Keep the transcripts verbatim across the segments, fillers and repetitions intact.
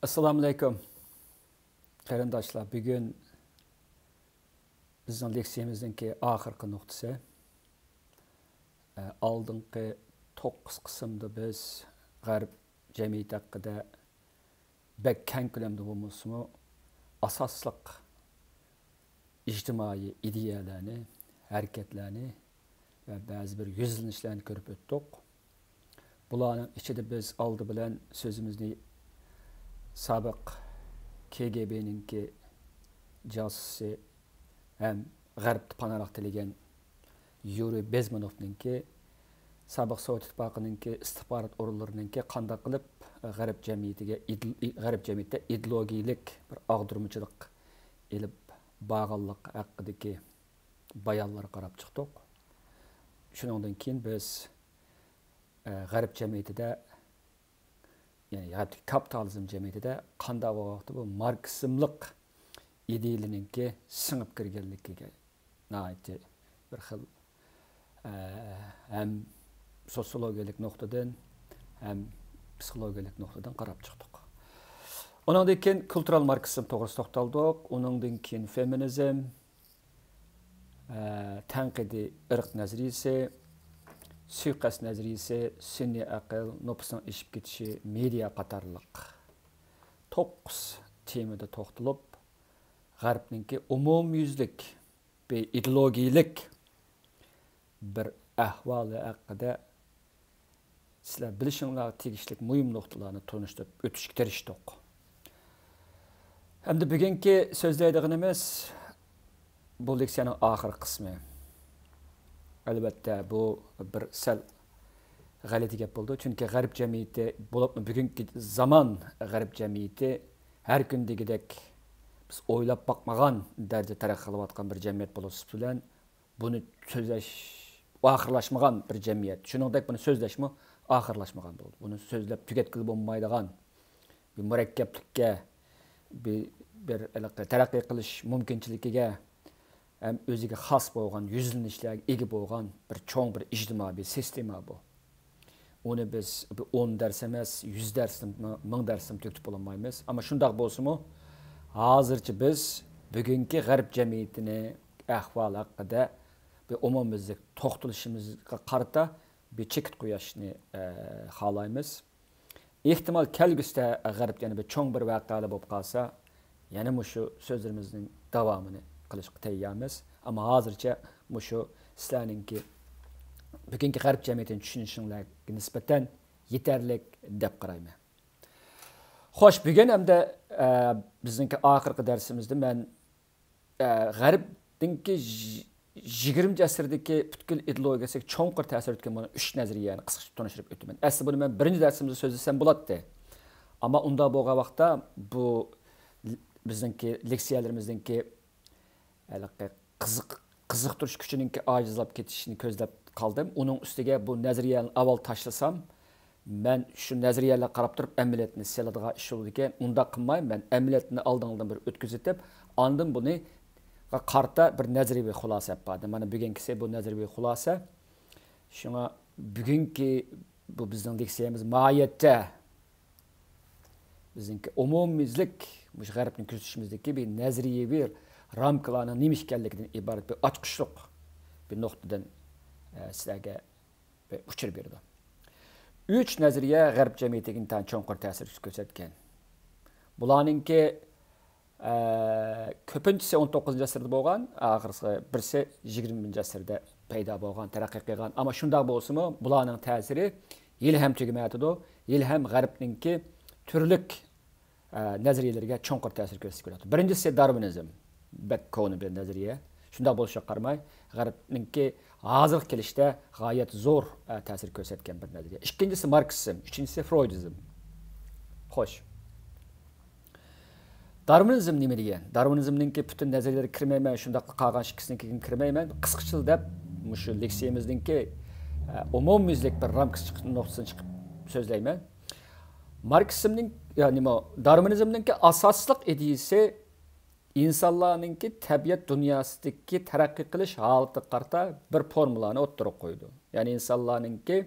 ئەسسالامۇئەلەيكۇم. قېرىنداشلار، بۈگۈن بىزنىڭ لېكسىيەمىزنىڭكى ئاخىرقى نۇقتىسى. ئە، ئالدىنقى توققۇز قىسىمدا بىز غەرب جەمئىيىتى ھەققىدە بەك كەڭ كۆلەمدە بولمىسىمۇ، ئاساسلىق ئىجتىمائىي ئىدىيەلەرنى، ھەرىكەتلەرنى ۋە بەزى بىر يۈزلىنىشلەرنى كۆرۈپ ئۆتتۇق. بۇلارنىڭ ئىچىدە بىز ئالدى بىلەن سۆزىمىزنى سابىق كېگېبېنىڭكى جاسۇسى ھەم غەربتە پاناھلىق تىلىگەن يۇرىي بېزمېنوفنىڭكى، سابىق سوۋېت ئىتتىپاقىنىڭكى ئىستىخبارات ئورۇنلىرىنىڭكى قانداق قىلىپ غەرب جەمئىيىتىگە ئىدل-، غەرب جەمئىيىتىدە ئىدېئولوگىيىلىك بىر ئاغدۇرمىچىلىق ئېلىپ بارغانلىقى ھەققىدىكى بايانلارغا قاراپ چىقتۇق. شۇنىڭدىن كېيىن بىز، ئە، غەرب جەمئىيىتىدە، يەنى غەربتىكى كاپىتالىزم جەمئىيىتىدە قانداق بولغان ۋاقىتتا بۇ ماركسىزملىق ئىدىيىلىرىنىڭكى سىڭىپ كىرگەنلىكىگە ناھايىتى بىر خىل، ئە، ھەم سوتسىيولوگىيەلىك نۇقتىدىن، ھەم پسىخولوگىيەلىك نۇقتىدىن قاراپ چىقتۇق. ئۇنىڭدىن كېيىن كۇلتۇرال ماركسىزم توغرىسىدا توختالدۇق. ئۇنىڭدىن كېيىن فېمىنىزم، ئە، تەنقىدىي ئىرق نەزەرىيىسى، سۇيىقەست نەزەرىيىسى، سۈنئىي ئەقىل، نوپۇسنىڭ ئېشىپ كېتىشى، مېدىيا قاتارلىق توققۇز تېمىدا توختىلىپ، غەربنىڭكى ئومۇميۈزلۈك بىر ئىدېئولوگىيىلىك بىر ئەھۋالى ھەققىدە سىلەر بىلىشىڭلارغا تېگىشلىك مۇھىم نۇقتىلارنى تونۇشتۇرۇپ ئۆتۈشكە تىرىشتۇق. ئەمدى بۈگۈنكى سۆزلەيدىغىنىمىز، بۇ لېكسىيەنىڭ ئاخىرقى قىسمى. ئەلۋەتتە، بۇ بىر سەل غەلىتە گەپ بولىدۇ. چۈنكى غەرب جەمئىيىتى، بولۇپمۇ بۈگۈنكى زامان غەرب جەمئىيىتى ھەر كۈن دېگۈدەك بىز ئويلاپ باقمىغان دەرىجىدە تەرەققىي قىلىۋاتقان بىر جەمئىيەت بولۇشى بىلەن، بۇنى سۆزلەش ئاخىرلاشمىغان بىر جەمئىيەت. شۇنىڭدەك بۇنى سۆزلەشمۇ ئاخىرلاشمىغان بولىدۇ. بۇنى سۆزلەپ تۈگەتكىلى بولمايدىغان بىر مۇرەككەپلىككە، بىر، بىر ھېلىقى تەرەققىي قىلىش مۇمكىنچىلىكىگە ھەم ئۆزىگە خاس بولغان يۈزلىنىشلەرگە ئىگە بولغان بىر چوڭ بىر ئىجتىمائىي سىستېما بۇ. ئۇنى بىز بىر ئون دەرس ئەمەس، يۈز دەرستىن، مىڭ دەرستىن تۈگىتىپ بولالمايمىز. ئەمما شۇنداق بولسىمۇ، ھازىرچە بىز بۈگۈنكى غەرب جەمئىيىتىنى ئەھۋالى ھەققىدە بىر ئومۇميۈزلۈك توختىلىشىمىزغا قارىتا بىر چېكىت قويۇشنى، ئە، خالايمىز. ئېھتىمال كەلگۈسىدە غەربتە يەنە بىر چوڭ بىر ۋەقەلەر بولۇپ قالسا، يەنە مۇشۇ سۆزلىرىمىزنىڭ داۋامىنى قىلىشقا تەييارمىز. ئەمما ھازىرچە مۇشۇ سىلەرنىڭكى بۈگۈنكى غەرب جەمئىيىتىنى چۈشىنىشىڭلارغا نىسبەتەن يېتەرلىك دەپ قارايمەن. خوش، بۈگۈن ئەمدى، ئە، بىزنىڭكى ئاخىرقى دەرسىمىزدە مەن، ئە، غەربنىڭكى يىگىرمىنچى ئەسىردىكى پۈتكۈل ئىدېئولوگىيەسىگە چوڭقۇر تەسىر يەتكۈزگەن مانا ئۈچ نەزەرىيەنى قىسقىچە تونۇشتۇرۇپ ئۆتىمەن. ئەسلى بۇنى مەن بىرىنچى دەرسىمىزدە سۆزلىسەم بولاتتى. ئەمما ئۇنداق بولغان ۋاقىتتا بۇ بىزنىڭكى لېكسىيەلىرىمىزنىڭكى ھېلىقى قىزىق-، قىزىقتۇرۇش كۈچىنىڭكى ئاجىزلاپ كېتىشىنى كۆزلەپ قالدىم. ئۇنىڭ ئۈستىگە بۇ نەزەرىيەلەرنى ئاۋۋال تاشلىسام، مەن شۇ نەزەرىيەلەرگە قاراپ تۇرۇپ ئەمەلىيەتنى سېلىدىغان ئىش بولىدىكەن. ئۇنداق قىلماي، مەن ئەمەلىيەتنى ئالدىڭلىدىن بىر ئۆتكۈزۈۋېتىپ، ئاندىن بۇنى قارىتا بىر نەزەرىيەۋى خۇلاسە ئېلىپ باردىم. مانا بۈگۈنكىسى بۇ نەزەرىيەۋى خۇلاسە. شۇڭا بۈگۈنكى بۇ بىزنىڭ لېكسىيەمىز ماھىيەتتە بىزنىڭكى ئومۇميۈزلۈك مۇشۇ غەربنى كۆزىتىشىمىزدىكى بىر نەزەرىيەۋى رامكىلارنىڭ نېمە ئىكەنلىكىدىن ئىبارەت بىر ئاچقۇچلۇق بىر نۇقتىدىن، ئە، سىلەرگە بىر ئۇچۇر بېرىدۇ. ئۈچ نەزەرىيە غەرب جەمئىيىتىگە ئىنتايىن چوڭقۇر تەسىر كۆرسەتكەن. بۇلارنىڭكى، ئە، كۆپىنچىسى ئون توققۇزىنچى ئەسىردە بولغان، ئاخىرقى بىرسى يىگىرمىنچى ئەسىردە پەيدا بولغان، تەرەققىي قىلغان. ئەمما شۇنداق بولسىمۇ، بۇلارنىڭ تەسىرى ھېلىھەم تۈگىمەيۋاتىدۇ. ھېلىھەم غەربنىڭكى تۈرلۈك، ئە، نەزەرىيەلىرىگە چوڭقۇر تەسىر كۆرسىتىپ كېلىۋاتىدۇ. بىرىنچىسى دارۋىنىزم. بەك كونا بىر نەزەرىيە. شۇنداق بولۇشىغا قارىماي، غەربنىڭكى ھازىرغا كېلىشتە غايەت زور، ئە، تەسىر كۆرسەتكەن بىر نەزەرىيە. ئىككىنچىسى ماركسىزم، ئۈچىنچىسى فرويدىزم. خوش. دارۋىنىزم نېمە دېگەن؟ دارۋىنىزمنىڭكى پۈتۈن نەزەرىيەلىرىگە كىرمەيمەن، شۇنداقلا قالغان ئىككىسىنىڭكىگە كىرمەيمەن. قىسقىچىلا دەپ، مۇشۇ لېكسىيىمىزنىڭكى، ئە، ئومۇميۈزلۈك بىر رامكىسى چىقىپ، نۇقتىسىدىن چىقىپ سۆزلەيمەن. ماركسىزمنىڭ، يا نېمە، دارۋىنىزمنىڭكى ئاساسلىق ئىدىيىسى ئىنسانلارنىڭكى تەبىئەت دۇنياسىدىكى تەرەققىي قىلىش ھالىتىگە قارىتا بىر فورمۇلانى ئوتتۇرىغا قويىدۇ. يەنى ئىنسانلارنىڭكى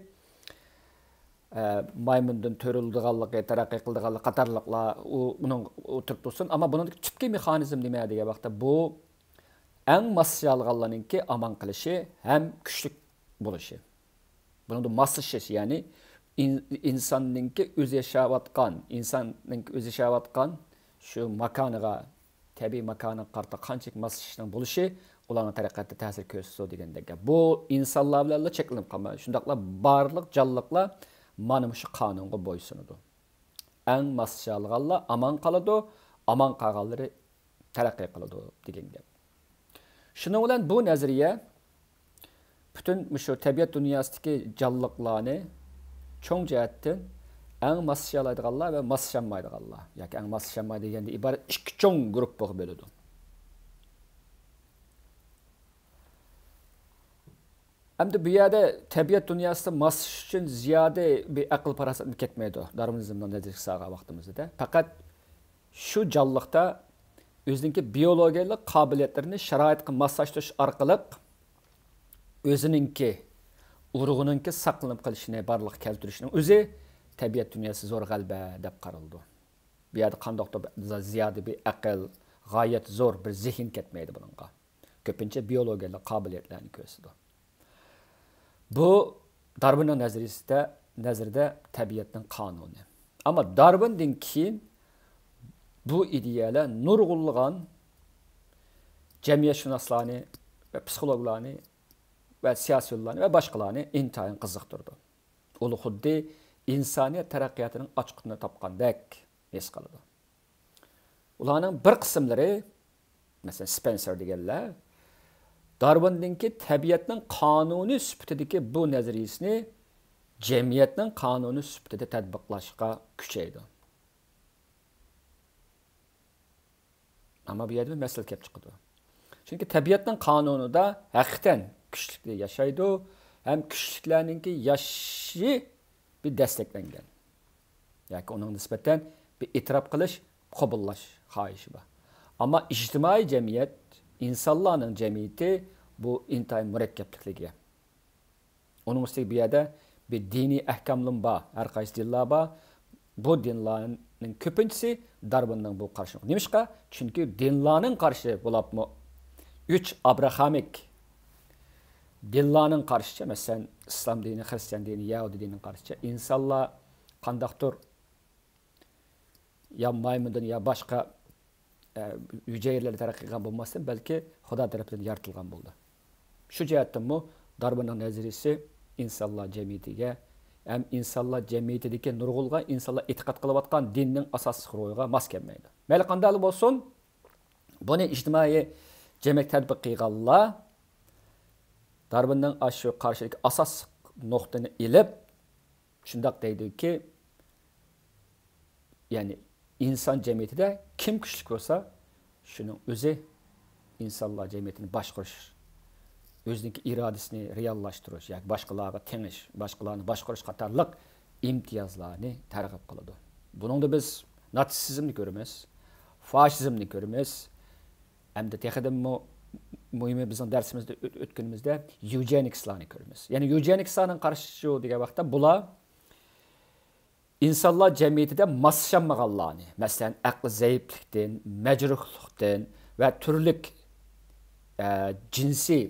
ئە، مايمۇندىن تۆرىلىدىغانلىقى، تەرەققىي قىلىدىغانلىقى قاتارلىقلار ئۇ، ئۇنىڭ ئولتۇرۇپ تۇرسۇن. ئەمما بۇنىڭدىكى تۈپكى مېخانىزم نېمە دېگەن ۋاقىتتا، بۇ ئەڭ ماس يالغانلارنىڭكى ئامان قېلىشى ھەم كۈچلۈك بولۇشى. بۇنىڭدا ماسلىشىش، يەنى ئىن-، ئىنساننىڭكى ئۆزى ياشاۋاتقان، ئىنساننىڭكى ئۆزى ياشاۋاتقان شۇ ماكانىغا، تەبىئىي ماكانىغا قارىتا قانچىلىك ماسلىشىشنىڭ بولۇشى ئۇلارنىڭ تەرەققىياتىدا تەسىر كۆرسىتىدۇ دېگەندەك گەپ. بۇ ئىنسانلار بىلەنلا چەكلىنىپ قالمايدۇ. شۇنداقلا بارلىق جانلىقلار مانا مۇشۇ قانۇنغا بويسۇنىدۇ. ئەڭ ماسلىشالىغانلار ئامان قالىدۇ، ئامان قالغانلىرى تەرەققىي قىلىدۇ دېگەن گەپ. شۇنىڭ بىلەن بۇ نەزەرىيە پۈتۈن مۇشۇ تەبىئەت دۇنياسىدىكى جانلىقلارنى چوڭ جەھەتتىن ئەڭ ماسلىشالايدىغانلار ۋە ماسلىشالمايدىغانلار، ياكى ئەڭ ماسلىشالمايدۇ دېگەندىن ئىبارەت ئىككى چوڭ گۇرۇپپىغا بۆلىدۇ. ئەمدى بۇ يەردە تەبىئەت دۇنياسىدا ماسلىشىش ئۈچۈن زىيادە بىر ئەقىل پاراسەتمۇ كەتمەيدۇ، دارۋىنىزمنىڭ نەزەرىيىسىگە سالغان ۋاقتىمىزدا. پەقەت شۇ جانلىقتا ئۆزىنىڭكى بىيولوگىيەلىك قابىلىيەتلىرىنى شارائىتقا ماسلاشتۇرۇش ئارقىلىق ئۆزىنىڭكى ئۇرۇغىنىڭكى ساقلىنىپ قېلىشىنى بارلىققا كەلتۈرۈشنىڭ ئۆزى تەبىئەت دۇنياسى زور غەلىبە دەپ قارىلىدۇ. بۇ يەردە قانداقتۇر زىيادە بىر ئەقىل، غايەت زور بىر زېھىن كەتمەيدۇ بۇنىڭغا. كۆپىنچە بىيولوگىيەلىك قابىلىيەتلەرنى كۆرسىتىدۇ. بۇ دارۋىننىڭ نەزەرىيىسىدە، نەزىرىدە تەبىئەتنىڭ قانۇنى. ئەمما دارۋىندىن كېيىن بۇ ئىدىيەلەر نۇرغۇنلىغان جەمئىيەتشۇناسلارنى ۋە پسىخولوگلارنى ۋە سىياسىيونلارنى ۋە باشقىلارنى ئىنتايىن قىزىقتۇرىدۇ. ئۇلار خۇددى ئىنسانىيەت تەرەققىياتىنىڭ ئاچقۇتىنى تاپقاندەك ھېس قىلىدۇ. ئۇلارنىڭ بىر قىسىملىرى، مەسىلەن، سپېنسېر دېگەنلەر، دارۋىندىنكى تەبىئەتنىڭ قانۇنى سۈپىتىدىكى بۇ نەزەرىيىسىنى جەمئىيەتنىڭ قانۇنى سۈپىتىدە تەتبىقلاشقا كۈچەيدۇ. ئەمما بۇ يەردە بىر مەسىلە كېلىپ چىقىدۇ. چۈنكى تەبىئەتنىڭ قانۇنىدا ھەقىقەتەن كۈچلۈكلەر ياشايدۇ ھەم كۈچلۈكلەرنىڭكى ياشىشى بىر دەستەكلەنگەن. ياكى ئۇنىڭ نىسبەتەن بىر ئېتىراپ قىلىش، قوبۇللاش خاھىشى بار. ئەمما ئىجتىمائىي جەمئىيەت، ئىنسانلارنىڭ جەمئىيىتى بۇ ئىنتايىن مۇرەككەپلىككە ئىگە. ئۇنىڭ ئۈستىگە بۇ يەردە بىر دىنىي ئەھكاملىرىمۇ بار، ھەر قايسى دىنلار بار. بۇ دىنلارنىڭ كۆپىنچىسى دارۋىننىڭ بۇ قارىشى. نېمىشقا؟ چۈنكى دىنلارنىڭ قارىشى بولۇپمۇ ئۈچ ئابراخامىك دىنلارنىڭ قارىشىچە، مەسىلەن، ئىسلام دىنى، خرىستىيان دىنى، يەھۇدىي دىنىنىڭ قارىشىچە، ئىنسانلار قانداقتۇر يا مايمۇندىن يا باشقا، ئە، ھۈجەيرىلەردە تەرەققىي قىلغان بولماستىن، بەلكى خۇدا تەرىپىدىن يارىتىلغان بولدى. شۇ جەھەتتىنمۇ دارۋىننىڭ نەزەرىيىسى ئىنسانلار جەمئىيىتىگە ھەم ئىنسانلار جەمئىيىتىدىكى نۇرغۇنلىغان ئىنسانلار ئېتىقاد قىلىۋاتقان دىننىڭ ئاساسلىق روھىغا ماس كەلمەيدۇ. مەيلى قانداقلا بولسۇن، بۇنى ئىجتىمائىي جەمئىيەت تەتبىق قىلغانلار دارۋىننىڭ ئاشۇ قارىشىدىكى ئاساسلىق نۇقتىنى ئېلىپ، شۇنداق دەيدۇكى، يەنى ئىنسان جەمئىيىتىدە كىم كۈچلۈك بولسا، شۇنىڭ ئۆزى ئىنسانلار جەمئىيىتىنى باشقۇرۇش، ئۆزىنىڭكى ئىرادىسىنى رېئاللاشتۇرۇش ياكى باشقىلارغا تېڭىش، باشقىلارنى باشقۇرۇش قاتارلىق ئىمتىيازلارنى تەرغىب قىلىدۇ. بۇنىڭدا بىز ناتسىزمنى كۆرىمىز، فاشىزمنى كۆرىمىز، ھەمدە تېخىدىنمۇ مۇھىمى بىزنىڭ دەرسىمىزدە ئۆت-، ئۆتكىنىمىزدە يۇجېنىكسلارنى كۆرىمىز. يەنى يۇجېنىكسلارنىڭ قارىشى شۇ دېگەن ۋاقىتتا بۇلار ئىنسانلار جەمئىيىتىدە ماسلىشالمىغانلارنى، مەسىلەن، ئەقلى زەئىپلىكتىن، مەجرۇھلۇقتىن ۋە تۈرلۈك، ئە، جىنسىي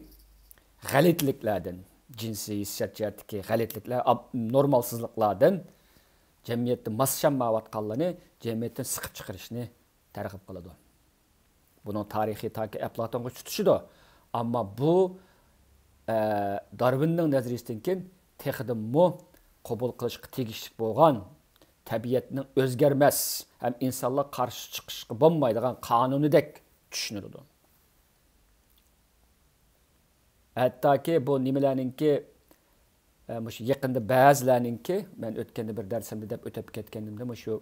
غەلىتىلىكلەردىن، جىنسىي ھېسسىيات جەھەتتىكى غەلىتىلىكلەر، ئاب-، نورمالسىزلىقلاردىن جەمئىيەتتە ماسلىشالمايۋاتقانلىرىنى جەمئىيەتتىن سىقىپ چىقىرىشنى تەرغىب قىلىدۇ. بۇنىڭ تارىخى تاكى ئەپلاتونغىچە تۇتىشىدۇ. ئەمما بۇ، ئە، دارۋىننىڭ نەزەرىيىسىدىن كېيىن تېخىدىنمۇ قوبۇل قىلىشقا تېگىشلىك بولغان تەبىئەتنىڭ ئۆزگەرمەس ھەم ئىنسانلار قارشى چىقىشقا بولمايدىغان قانۇنىدەك چۈشىنىلىدۇ. ھەتتاكى بۇ نېمىلەرنىڭكى، ئە، مۇشۇ يېقىندا بەزىلەرنىڭكى، مەن ئۆتكەندە بىر دەرسىمدە دەپ ئۆتۈپ كەتكەنىمدە، مۇشۇ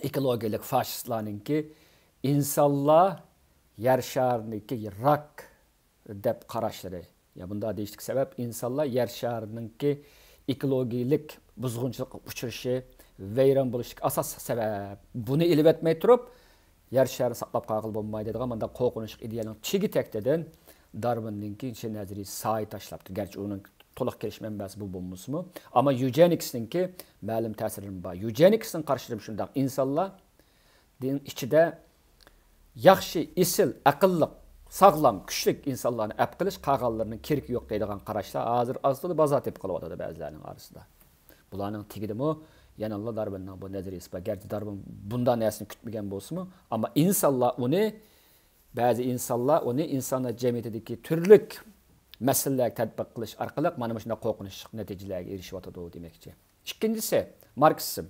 ئېكولوگىيەلىك فاشىستلارنىڭكى ئىنسانلار يەر شارىنىڭكى راك دەپ قاراشلىرى. يا بۇنداق دېيىشلىك سەۋەب، ئىنسانلار يەر شارىنىڭكى ئېكولوگىيەلىك بۇزغۇنچىلىققا ئۇچرىشى، ۋەيران بولۇشىدىكى ئاساسلىق سەۋەب. بۇنى ئېلىۋەتمەي تۇرۇپ، يەر شارىنى ساقلاپ قالغىلى بولمايدۇ دەيدىغان مۇنداق قورقۇنچلۇق ئىدىيەنىڭ چىگى تەكتىدىن دارۋىننىڭكى شۇ نەزەرىيىسى سايە تاشلاپتۇ. گەرچە ئۇنىڭ تولۇق كېلىش مەنبەسى بۇ بولمىسىمۇ، ئەمما يۇجېنىكسنىڭكى مەلۇم تەسىرلىرى بار. يۇجېنىكسنىڭ قارىشى شۇنداق، ئىنسانلار دىن ئىچىدە ياخشى، ئېسىل، ئەقىللىق، ساغلام، كۈچلۈك ئىنسانلارنى ئەپ قىلىش، قالغانلىرىنىڭ كېرىكى يوق دەيدىغان قاراشلار ھازىر ئاز تولا بازار تېپىپ قېلىۋاتىدۇ بەزىلەرنىڭ ئارىسىدا. بۇلارنىڭ تېگىدىمۇ يەنىلا دارۋىننىڭ بۇ نەزەرىيىسى بار. گەرچە دارۋىن بۇنداق نەرسىنى كۈتمىگەن بولسىمۇ، ئەمما ئىنسانلار ئۇنى، بەزى ئىنسانلار ئۇنى ئىنسانلار جەمئىيىتىدىكى تۈرلۈك مەسىلىلەرگە تەتبىق قىلىش ئارقىلىق مانا مۇشۇنداق قورقۇنچلۇق نەتىجىلەرگە ئېرىشىۋاتىدۇ دېمەكچى. ئىككىنچىسى، ماركسىزم.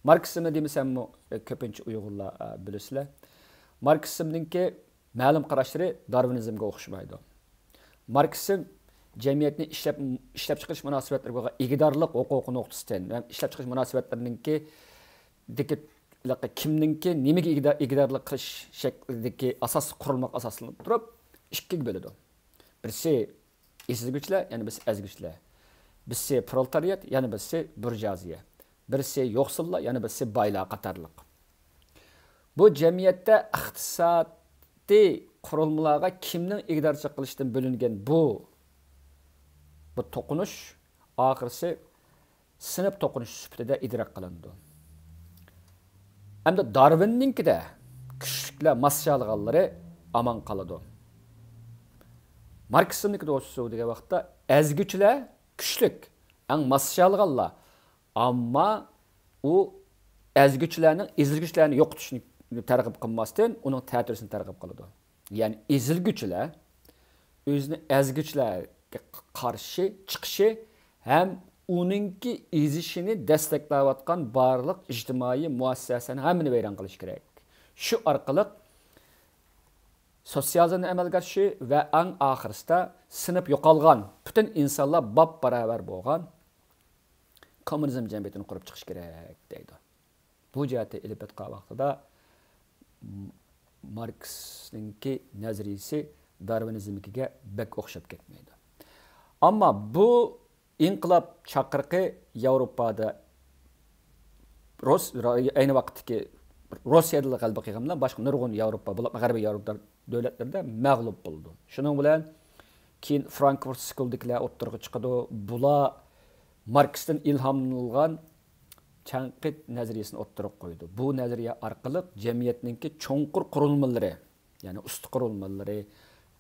ماركسىزمنى دېمىسەممۇ، ئە، كۆپىنچە ئۇيغۇرلار، ئە، بىلىسىلەر. ماركسىزمنىڭكى مەلۇم قاراشلىرى دارۋىنىزمغا ئوخشىمايدۇ. ماركسىزم جەمئىيەتنى ئىشلەپ، ئىشلەپچىقىرىش مۇناسىۋەتلىرىگە بولغان ئىگىدارلىق ھوقۇقى نۇقتىسىدىن ۋە ئىشلەپچىقىرىش مۇناسىۋەتلىرىنىڭكى دىكى، كىمنىڭكى نېمىگە ئىگىدا-، ئىگىدارلىق قىلىش شەكلىدىكى ئاساسلىق قۇرۇلمىغا ئاساسلىنىپ تۇرۇپ ئىككىگە بۆلىدۇ. بىرسى ئېزىلگۈچىلەر، يەنە بىرسى ئەزگۈچىلەر. بىرسى پرولېتارىيات، يەنە بىرسى بۇرژۇئازىيە. بىرسى يوقسۇللار، يەنە بىرسى بايلار قاتارلىق. بۇ جەمئىيەتتە ئىقتىسادىي قۇرۇلمىلارغا كىمنىڭ ئىگىدارچىلىق قىلىشىدىن بۆلۈنگەن بۇ، بۇ توقۇنۇش ئاخىرسى سىنىپ توقۇنۇشى سۈپىتىدە ئىدراك قىلىنىدۇ. ئەمدى دارۋىننىڭكىدە كۈچلۈكلەر ماسچالغانلىرى ئامان قالىدۇ. ماركسىزمنىڭكىدە بولسا دېگەن ۋاقىتتا ئەزگۈچىلەر كۈچلۈك، ئەڭ ماسچالغانلار. ئەمما ئۇ ئەزگۈچىلەرنىڭ ئېزىلگۈچىلەرنى يوقىتىشنى تەرغىب قىلماستىن، ئۇنىڭ تەتۈرىسىنى تەرغىب قىلىدۇ. يەنى ئېزىلگۈچىلەر ئۆزىنى ئەزگۈچىلەرگە قارشى چىقىشى ھەم ئۇنىڭكى ئېزىشىنى دەستەكلەۋاتقان بارلىق ئىجتىمائىي مۇئەسسەسەنىڭ ھەممىنى ۋەيران قىلىش كېرەك. شۇ ئارقىلىق سوتسىيالىزمنى ئەمەلگە ئاشۇرۇش ۋە ئەڭ ئاخىرسىدا سىنىپ يوقالغان پۈتۈن ئىنسانلار باپ باراۋەر بولغان كوممۇنىزم جەمئىيىتىنى قۇرۇپ چىقىش كېرەك دەيدۇ. بۇ جەھەتتە ئېلىپ ئېيتقان ۋاقتىدا م-، ماركسنىڭكى نەزەرىيىسى دارۋىنىزمنىڭكىگە بەك ئوخشاپ كەتمەيدۇ. ئەمما بۇ ئىنقىلاب چاقىرىقى ياۋروپادا، روس-، ئەينى ۋاقىتتىكى روسىيەدىلا غەلىبە قىلغان بىلەن باشقا نۇرغۇن ياۋروپا، بولۇپمۇ غەربىي ياۋروپا دۆلەتلىرىدە مەغلۇپ بولىدۇ. شۇنىڭ بىلەن كېيىن فرانكفورت سكولدىكىلەر ئوتتۇرىغا چىقىدۇ. بۇلار ماركستىن ئىلھاملىنىلغان تەنقىد نەزەرىيىسىنى ئوتتۇرىغا قويىدۇ. بۇ نەزەرىيە ئارقىلىق جەمئىيەتنىڭكى چوڭقۇر قۇرۇلمىلىرى، يەنى ئۈستى قۇرۇلمىلىرى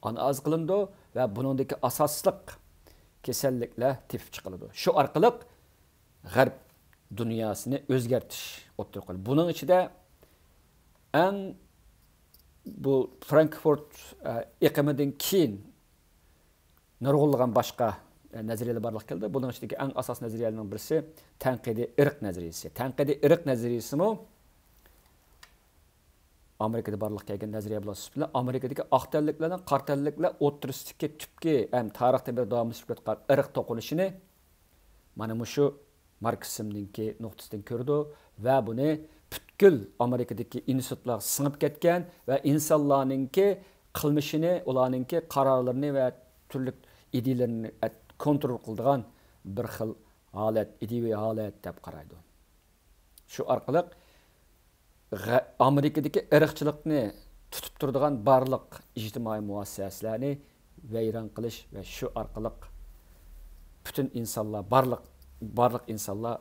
ئانالىز قىلىنىدۇ ۋە بۇنىڭدىكى ئاساسلىق كېسەللىكلەر تېپىپ چىقىلىدۇ. شۇ ئارقىلىق غەرب دۇنياسىنى ئۆزگەرتىش ئوتتۇرىغا قويۇلدى. بۇنىڭ ئىچىدە ئەڭ بۇ فرانكفورت، ئە، ئېقىمىدىن كېيىن نۇرغۇنلىغان باشقا، ئە، نەزەرىيەلەر بارلىققا كەلدى. بۇنىڭ ئىچىدىكى ئەڭ ئاساسىي نەزەرىيەلەرنىڭ بىرسى تەنقىدىي ئىرق نەزەرىيىسى. تەنقىدىي ئىرق نەزەرىيىسىمۇ ئامېرىكىدا بارلىققا كەلگەن نەزەرىيە بولۇش سۈپىتى بىلەن ئامېرىكىدىكى ئاق تەنلىكلەرنىڭ قارا تەنلىكلەر ئوتتۇرىسىدىكى تۈپكى ھەم تارىختىن بېرى داۋاملىشىپ كېلىۋاتقان ئىرق توقۇنۇشىنى مانا مۇشۇ ماركسىزمنىڭكى نۇقتىسىدىن كۆرىدۇ ۋە بۇنى پۈتكۈل ئامېرىكىدىكى ئىنستىتۇتلارغا سىڭىپ كەتكەن ۋە ئىنسانلارنىڭكى قىلمىشىنى، ئۇلارنىڭكى قارارلىرىنى ۋە تۈرلۈك ئىدىيىلىرىنى ئەت-، كونترول قىلىدىغان بىر خىل ھالەت، ئىدىيىۋى ھالەت دەپ قارايدۇ. شۇ ئارقىلىق غە-، ئامېرىكىدىكى ئىرقچىلىقنى تۇتۇپ تۇرىدىغان بارلىق ئىجتىمائىي مۇئەسسەسىلەرنى ۋەيران قىلىش ۋە شۇ ئارقىلىق پۈتۈن ئىنسانلار، بارلىق، بارلىق ئىنسانلار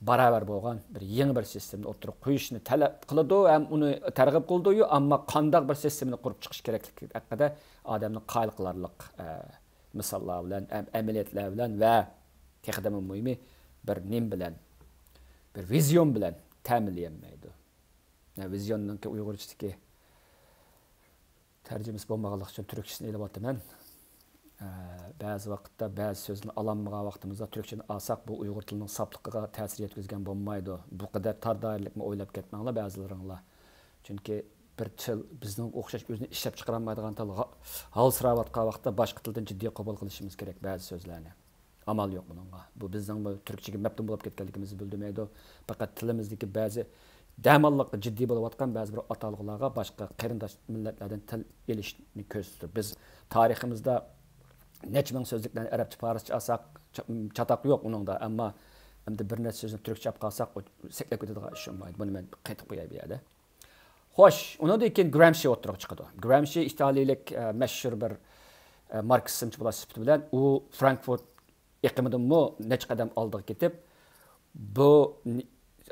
باراۋەر بولغان بىر يېڭى بىر سىستېمىنى ئوتتۇرىغا قويۇشنى تەلەپ قىلىدۇ ھەم ئۇنى تەرغىب قىلىدۇ، ئەمما قانداق بىر سىستېمىنى قۇرۇپ چىقىش كېرەكلىكى ھەققىدە ئادەمنى قايىل قىلارلىق، ئە، مىساللار بىلەن، ئەم-، ئەمەلىيەتلەر بىلەن ۋە تېخىدىنمۇ مۇھىمى بىر نېمە بىلەن، بىر ۋىزىيون بىلەن تەمىنلىيەلمەيدۇ. يا، ۋىزىيوننىڭكى ئۇيغۇرچىدىكى تەرجىمىسى بولمىغانلىقى ئۈچۈن تۈركچىسىنى ئېلىۋاتىمەن. ئە، بەزى ۋاقىتتا بەزى سۆزنى ئالالمىغان ۋاقتىمىزدا تۈركچىنى ئالساق، بۇ ئۇيغۇر تىلىنىڭ ساپلىقىغا تەسىر يەتكۈزگەن بولمايدۇ. بۇ قەدەر تار دائىرىلىكمۇ ئويلاپ كەتمەڭلار بەزىلىرىڭلار. چۈنكى بىر تىل بىزنىڭ ئوخشاش ئۆزىنى ئىشلەپ چىقىرالمايدىغان تىل ھا-، ھالسىراۋاتقان ۋاقىتتا باشقا تىلدىن جىددىي قوبۇل قىلىشىمىز كېرەك بەزى سۆزلەرنى. ئامال يوق بۇنىڭغا. بۇ بىزنىڭ بۇ تۈركچىگە مەپتۇن بولۇپ كەتكەنلىكىمىزنى بىلدۈرمەيدۇ. پەقەت تىلىمىزدىكى بەزى دەماللىققا جىددىي بولۇۋاتقان بەزى بىر ئاتالغۇلارغا باشقا قېرىنداش مىللەتلەردىن تىل ئېلىشنى كۆرسىتىدۇ. بىز تارىخىمىزدا نەچچە مىڭ سۆزلۈكلەرنى ئەرەبچە، پارسچە ئالساق، چا-، چاتاق يوق ئۇنىڭدا. ئەمما ئەمدى بىر نەچچە سۆزنى تۈركچە ئاپ قالساق، ئۇ سەكلەپ كېتىدىغان ئىش بولمايدۇ. بۇنى مەن قېتىپ قوياي بۇ يەردە. خوش، ئۇنىڭدىن كېيىن گرامشى ئوتتۇرىغا چىقىدۇ. گرامشى ئىتالىيىلىك، ئە، مەشھۇر بىر، ئە، ماركسىزمچى بولۇش سۈپىتى بىلەن ئۇ فرانكفورت ئېقىمىدىنمۇ نەچچە قەدەم ئالدىغا كېتىپ، بۇ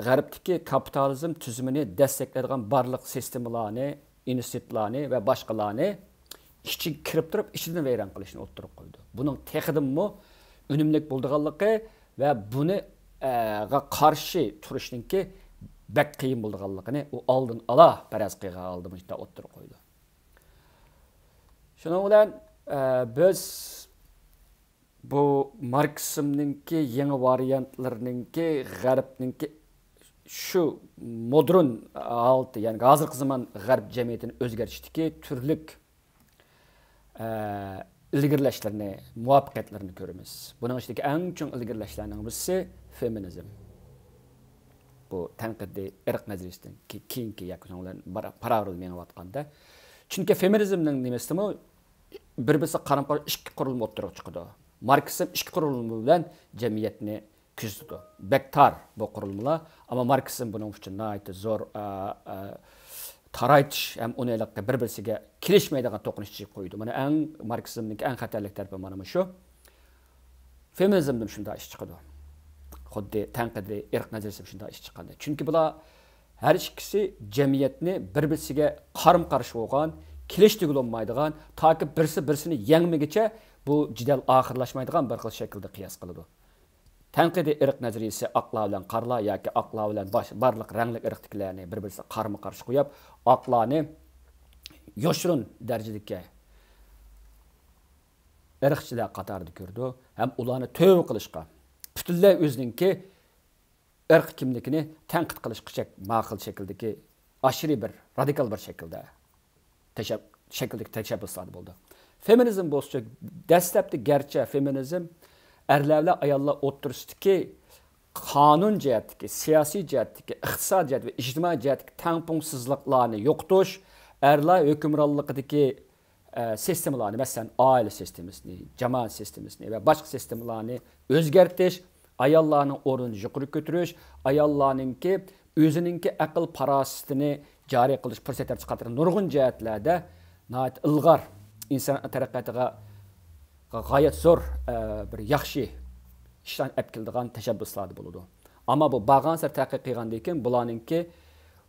غەربتىكى كاپىتالىزم تۈزۈمىنى دەستەكلەيدىغان بارلىق سىستېمىلارنى، ئىنستىتۇتلارنى ۋە باشقىلارنى ئىچىگە كىرىپ تۇرۇپ، ئىچىدىن ۋەيران قىلىشنى ئوتتۇرىغا قويىدۇ. بۇنىڭ تېخىدىنمۇ ئۈنۈملۈك بولىدىغانلىقى ۋە بۇنى، ئە، غا قارشى تۇرۇشنىڭكى بەك قىيىن بولىدىغانلىقىنى ئۇ ئالدىن ئالا پەرەز قىلغان ھالدا مۇشۇنداق ئوتتۇرىغا قويىدۇ. شۇنىڭ بىلەن، ئە، بىز بۇ ماركسىزمنىڭكى يېڭى ۋارىيانتلىرىنىڭكى، غەربنىڭكى شۇ مودېرن ھالىتى، يەنى ھازىرقى زامان غەرب جەمئىيىتىنى ئۆزگەرتىشتىكى تۈرلۈك، ئە، ئىلگىرىلەشلىرىنى، مۇۋەپپەقىيەتلىرىنى كۆرىمىز. بۇنىڭ ئىچىدىكى ئەڭ چوڭ ئىلگىرىلەشلەرنىڭ بىرسى فېمىنىزم. بۇ تەنقىدىي ئىرق نەزەرىيىسىدىن كېيىنكى ياكى شۇنىڭ بىلەن پاراۋرۇل مېڭىۋاتقاندا. چۈنكى فېمىنىزمنىڭ نېمىسىمۇ بىر-بىرسىگە قارىمۇ-قارشى ئىككى قۇرۇلما ئوتتۇرىغا چىقىدۇ. ماركسىزم ئىككى قۇرۇلما بىلەن جەمئىيەتنى كۆزىتىدۇ. بەك تار بۇ قۇرۇلمىلار، ئەمما ماركسىزم بۇنىڭ ئۈچۈن ناھايىتى زور، ئە، ئە، تارايتىش ھەم ئۇنى ھېلىقى بىر-بىرسىگە كېلىشمەيدىغان توقۇنۇش ئىچىگە قويىدۇ. مانا ئەڭ ماركسىزمنىڭكى ئەڭ خەتەرلىك تەرىپى مانا مۇشۇ. فېمىنىزمدىمۇ شۇنداق ئىش چىقىدۇ. خۇددى تەنقىدىي ئىرق نەزەرىيىسىدىمۇ شۇنداق ئىش چىققاندەك. چۈنكى بۇلار ھەر ئىككىسى جەمئىيەتنى بىر-بىرسىگە قارىمۇ-قارشى بولغان، كېلىشتۈرگىلى بولمايدىغان، تاكى بىرسى بىرسىنى يەڭمىگىچە بۇ جېدەل ئاخىرلاشمايدىغان بىر خىل شەكىلدە قىياس قىلىدۇ. تەنقىدىي ئىرق نەزەرىيىسى ئاقلار بىلەن قارىلار ياكى ئاقلار بىلەن باش-، بارلىق رەڭلىك ئىرقتىكىلەرنى بىر-بىرسىگە قارىمۇ-قارشى قويۇپ، ئاقلارنى يوشۇرۇن دەرىجىدىكى ئىرقچىلار قاتارىدا كۆرىدۇ ھەم ئۇلارنى تۆۋە قىلىشقا، پۈتۈنلەي ئۆزىنىڭكى ئىرق كىملىكىنى تەنقىد قىلىشقىچە ماقۇل شەكىلدىكى ئاشۇرى بىر رادىكال بىر شەكىلدە تەشەب-، شەكىلدىكى تەشەببۇسلاردا بولىدۇ. فېمىنىزم بولسىچۇ، دەسلەپتە گەرچە فېمىنىزم ئەرلەر بىلەن ئاياللار ئوتتۇرىسىدىكى قانۇن جەھەتتىكى، سىياسىي جەھەتتىكى، ئىقتىساد جەھەت ۋە ئىجتىمائىي جەھەتتىكى تەڭپۇڭسىزلىقلارنى يوقىتىش، ئەرلەر ھۆكۈمرانلىقىدىكى، ئە، سىستېمىلارنى، مەسىلەن، ئائىلە سىستېمىسىنى، جامائەت سىستېمىسىنى ۋە باشقا سىستېمىلارنى ئۆزگەرتىش، ئاياللارنىڭ ئورنىنى يۇقىرى كۆتۈرۈش، ئاياللارنىڭكى ئۆزىنىڭكى ئەقىل پاراسىتىنى جارى قىلىش پۇرسەت يارىتىش قاتارلىق نۇرغۇن جەھەتلەردە ناھايىتى ئىلغار، ئىنسان تەرەققىياتىغا غايەت زور، ئە، بىر ياخشى ئىشلارنى ئەپ كېلىدىغان تەشەببۇسلاردا بولىدۇ. ئەمما بۇ بارغانسېرى تەتقىق قىلغاندىن كېيىن بۇلارنىڭكى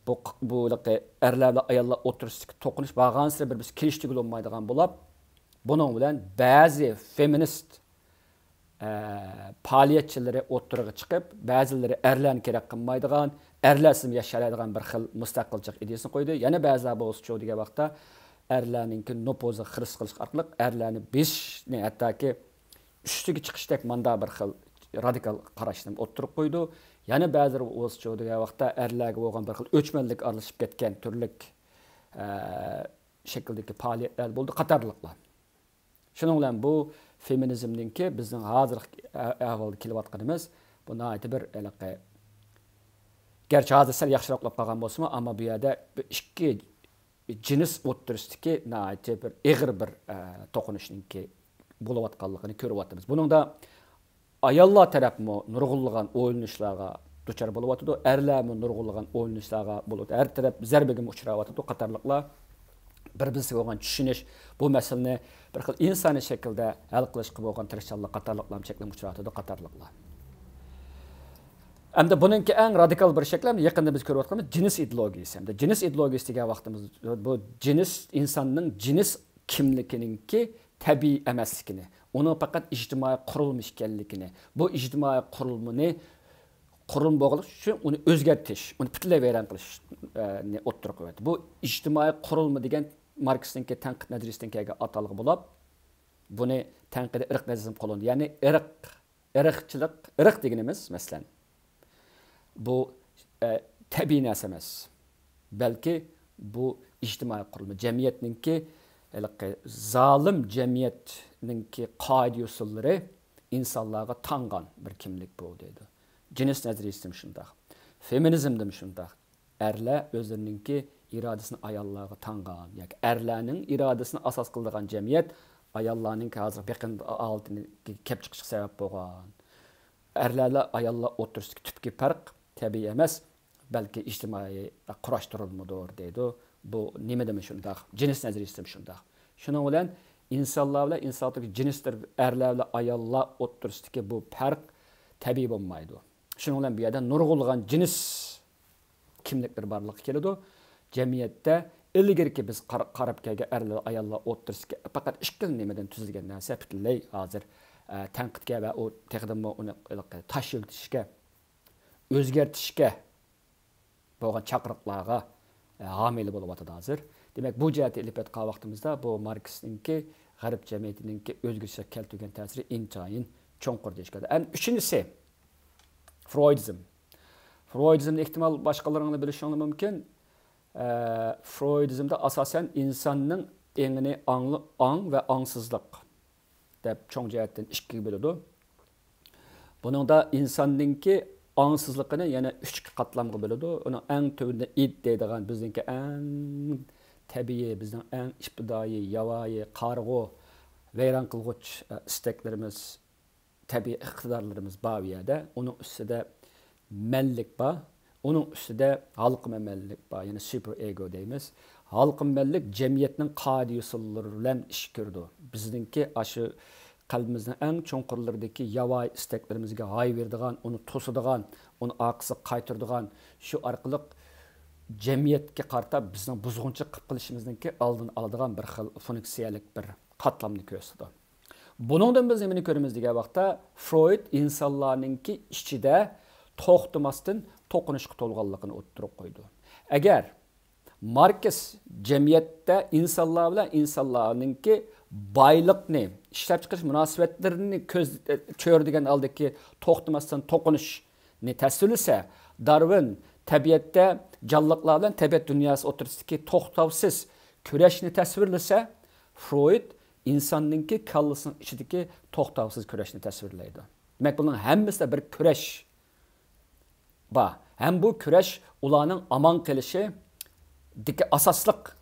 بۇ، بۇ ئەرلەر بىلەن ئاياللار ئوتتۇرىسىدىكى توقۇنۇش بارغانسېرى بىر-بىرسى كېلىشتۈرگىلى بولمايدىغان بولۇپ، بۇنىڭ بىلەن بەزى فېمىنىست، ئە، پائالىيەتچىلىرى ئوتتۇرىغا چىقىپ، بەزىلىرى ئەرلەرنى كېرەك قىلمايدىغان، ئەرلەرسىزمۇ ياشايالايدىغان بىر خىل مۇستەقىلچىلىق ئىدىيىسىنى قويدى. يەنە بەزىلەر بولسىچۇ دېگەن ۋاقىتتا ئەرلەرنىڭكى نوپۇزىغا خىرىس قىلىش ئارقىلىق ئەرلەرنى بېسىشنى، ھەتتاكى ئۈستىگە چىقىشتەك مانداق بىر خىل رادىكال قاراشنى ئوتتۇرىغا قويىدۇ. يەنە بەزىلىرى بولسىچۇ دېگەن ۋاقىتتا ئەرلەرگە بولغان بىر خىل ئۆچمەنلىك ئارىلىشىپ كەتكەن تۈرلۈك، ئە، شەكىلدىكى پائالىيەتلەر بولدى قاتارلىقلار. شۇنىڭ بىلەن بۇ فېمىنىزمنىڭكى بىزنىڭ ھازىرقى ئە-، ئەھۋالدا كېلىۋاتقىنىمىز، بۇ ناھايىتى بىر ھېلىقى، گەرچە ھازىر سەل ياخشىراقلاپ قالغان بولسىمۇ، ئەمما بۇ يەردە بىر ئىككى جىنس ئوتتۇرىسىدىكى ناھايىتى بىر ئېغىر بىر، ئە، توقۇنۇشنىڭكى بولۇۋاتقانلىقىنى كۆرۈۋاتىمىز. بۇنىڭدا ئاياللار تەرەپمۇ نۇرغۇنلىغان ئويلىنىشلارغا دۇچار بولۇۋاتىدۇ، ئەرلەرمۇ نۇرغۇنلىغان ئويلىنىشلارغا بولۇۋاتىدۇ، ھەر تەرەپ زەربىگىمۇ ئۇچراۋاتىدۇ قاتارلىقلار. بىر-بىرسىگە بولغان چۈشىنىش، بۇ مەسىلىنى بىر خىل ئىنسانىي شەكىلدە ھەل قىلىشقا بولغان تىرىشچانلىق قاتارلىقلارمۇ چەكلىمە ئۇچرىۋاتىدۇ قاتارلىقلار. ئەمدى بۇنىڭكى ئەڭ رادىكال بىر شەكلى، يېقىندا بىز كۆرۈۋاتقىنىمىز جىنس ئىدېئولوگىيىسى. ئەمدى جىنس ئىدېئولوگىيىسى دېگەن ۋاقتىمىز بۇ جىنس، ئىنساننىڭ جىنس كىملىكىنىڭكى تەبىئىي ئەمەسلىكىنى، ئۇنىڭ پەقەت ئىجتىمائىي قۇرۇلما ئىكەنلىكىنى، بۇ ئىجتىمائىي قۇرۇلمىنى، قۇرۇلما بولغانلىقى ئۈچۈن ئۇنى ئۆزگەرتىش، ئۇنى پۈتۈنلەي ۋەيران قىلىشنى ئوتتۇرىغا قويۇۋەتتى. بۇ ئىجتىمائىي قۇرۇلما دېگەن ماركسنىڭكى تەنقىد نەزەرىيىسىدىن كەلگەن ئاتالغۇ بولۇپ، بۇنى تەنقىدىي ئىرق نەزەرىيىسى قوللىنىدۇ. يەنى ئىرق، ئىرقچىلىق، ئىرق دېگىنىمىز، مەسىلەن، بۇ، ئە، تەبىئىي نەرسە ئەمەس. بەلكى بۇ ئىجتىمائىي قۇرۇلما، جەمئىيەتنىڭكى، ھېلىقى زالىم جەمئىيەتنىڭكى قائىدە-يوسۇنلىرى ئىنسانلارغا تاڭغان بىر كىملىك بۇ، دەيدۇ. جىنس نەزەرىيىسىمۇ شۇنداق. فېمىنىزمدىمۇ شۇنداق. ئەرلەر ئۆزلىرىنىڭكى ئىرادىسىنى ئاياللارغا تاڭغان ياكى ئەرلەرنىڭ ئىرادىسىنى ئاساس قىلىدىغان جەمئىيەت ئاياللارنىڭكى ھازىر بېقىندى ھالىتىنى كەپ چىقىشىغا سەۋەب بولغان. ئەرلەر بىلەن ئاياللار ئوتتۇرىسىدىكى تۈپكى پەرق تەبىئىي ئەمەس، بەلكى ئىجتىمائىي قۇراشتۇرۇلمىدۇر دەيدۇ. بۇ نېمىدىمۇ شۇنداق، جىنس نەزەرىيىسىدىمۇ شۇنداق. شۇنىڭ بىلەن ئىنسانلار بىلەن ئىنسانلاردىكى جىنسلار، ئەرلەر بىلەن ئاياللار ئوتتۇرىسىدىكى بۇ پەرق تەبىئىي بولمايدۇ. شۇنىڭ بىلەن بۇ يەردە نۇرغۇنلىغان جىنس كىملىكلىرى بارلىققا كېلىدۇ. جەمئىيەتتە ئىلگىرىكى بىز قار-، قاراپ كەلگەن ئەرلەر، ئاياللار ئوتتۇرىسىدىكى پەقەت ئىككىلا نېمىدىن تۈزۈلگەن نەرسە پۈتۈنلەي ھازىر، ئە، تەنقىدكە ۋە ئۇ تېخىدىنمۇ ئۇنى تاشلىۋېتىشكە، ئۆزگەرتىشكە بولغان چاقىرىقلارغا، ئە، ھامىيلار بولۇۋاتىدۇ ھازىر. دېمەك، بۇ جەھەتتە ئېلىپ ئېيتقان ۋاقتىمىزدا بۇ ماركسنىڭكى غەرب جەمئىيىتىنىڭكى ئۆزگىرىشىگە كەلتۈرگەن تەسىرى ئىنتايىن چوڭقۇر دېيىشكە بولىدۇ. ئەنە ئۈچىنچىسى، فرويدىزم. فرويدىزمنى ئېھتىمال باشقىلىرىڭلار بىلىشىڭلار مۇمكىن. ئە، فرويدىزمدا ئاساسەن ئىنساننىڭ ئېڭىنى ئاڭلى-، ئاڭ ۋە ئاڭسىزلىق دەپ چوڭ جەھەتتىن ئىككىگە بۆلىدۇ. بۇنىڭدا ئىنساننىڭكى ئاڭسىزلىقىنى يەنە ئۈچ قاتلامغا بۆلىدۇ. ئۇنىڭ ئەڭ تۆۋىنىدە ئىد دەيدىغان بىزنىڭكى ئەڭ تەبىئىي، بىزنىڭ ئەڭ ئىپتىدائىي، ياۋايى، قارىغۇ، ۋەيران قىلغۇچ، ئە، ئىستەكلىرىمىز، تەبىئىي ئىقتىدارلىرىمىز بار ئۇ يەردە. ئۇنىڭ ئۈستىدە مەنلىك بار. ئۇنىڭ ئۈستىدە ھالقىما مەنلىك بار، يەنى سۇپېر ئېگو دەيمىز. ھالقىما مەنلىك جەمئىيەتنىڭ قائىدە-يوسۇنلىرى بىلەن ئىش كۆرىدۇ. بىزنىڭكى ئاشۇ قەلبىمىزنىڭ ئەڭ چوڭقۇرلىرىدىكى ياۋايى ئىستەكلىرىمىزگە ھاي بېرىدىغان، ئۇنى توسىدىغان، ئۇنى ئارقىسىغا قايتۇرىدىغان، شۇ ئارقىلىق جەمئىيەتكە قارىتا بىزنىڭ بۇزغۇنچىلىق قىلىپ قېلىشىمىزنىڭكى ئالدىنى ئالىدىغان بىر خىل فۇنكسىيەلىك بىر قاتلامنى كۆرسىتىدۇ. بۇنىڭدىن بىز نېمىنى كۆرىمىز دېگەن ۋاقىتتا، فرويد ئىنسانلارنىڭكى ئىچىدە توختىماستىن توقۇنۇشقا تولغانلىقىنى ئوتتۇرىغا قويىدۇ. ئەگەر ماركس جەمئىيەتتە ئىنسانلار بىلەن ئىنسانلارنىڭكى بايلىقنى، ئىشلەپچىقىرىش مۇناسىۋەتلىرىنى كۆز، چۆرىدىگەن ھالدىكى توختىماستىن توقۇنۇشنى تەسۋىرلىسە، دارۋىن تەبىئەتتە جانلىقلار بىلەن تەبىئەت دۇنياسى ئوتتۇرىسىدىكى توختاۋسىز كۈرەشنى تەسۋىرلىسە، فرويد ئىنساننىڭكى كاللىسىنىڭ ئىچىدىكى توختاۋسىز كۈرەشنى تەسۋىرلەيدۇ. دېمەك، بۇنىڭ ھەممىسىدە بىر كۈرەش بار. ھەم بۇ كۈرەش ئۇلارنىڭ ئامان قېلىشىدىكى ئاساسلىق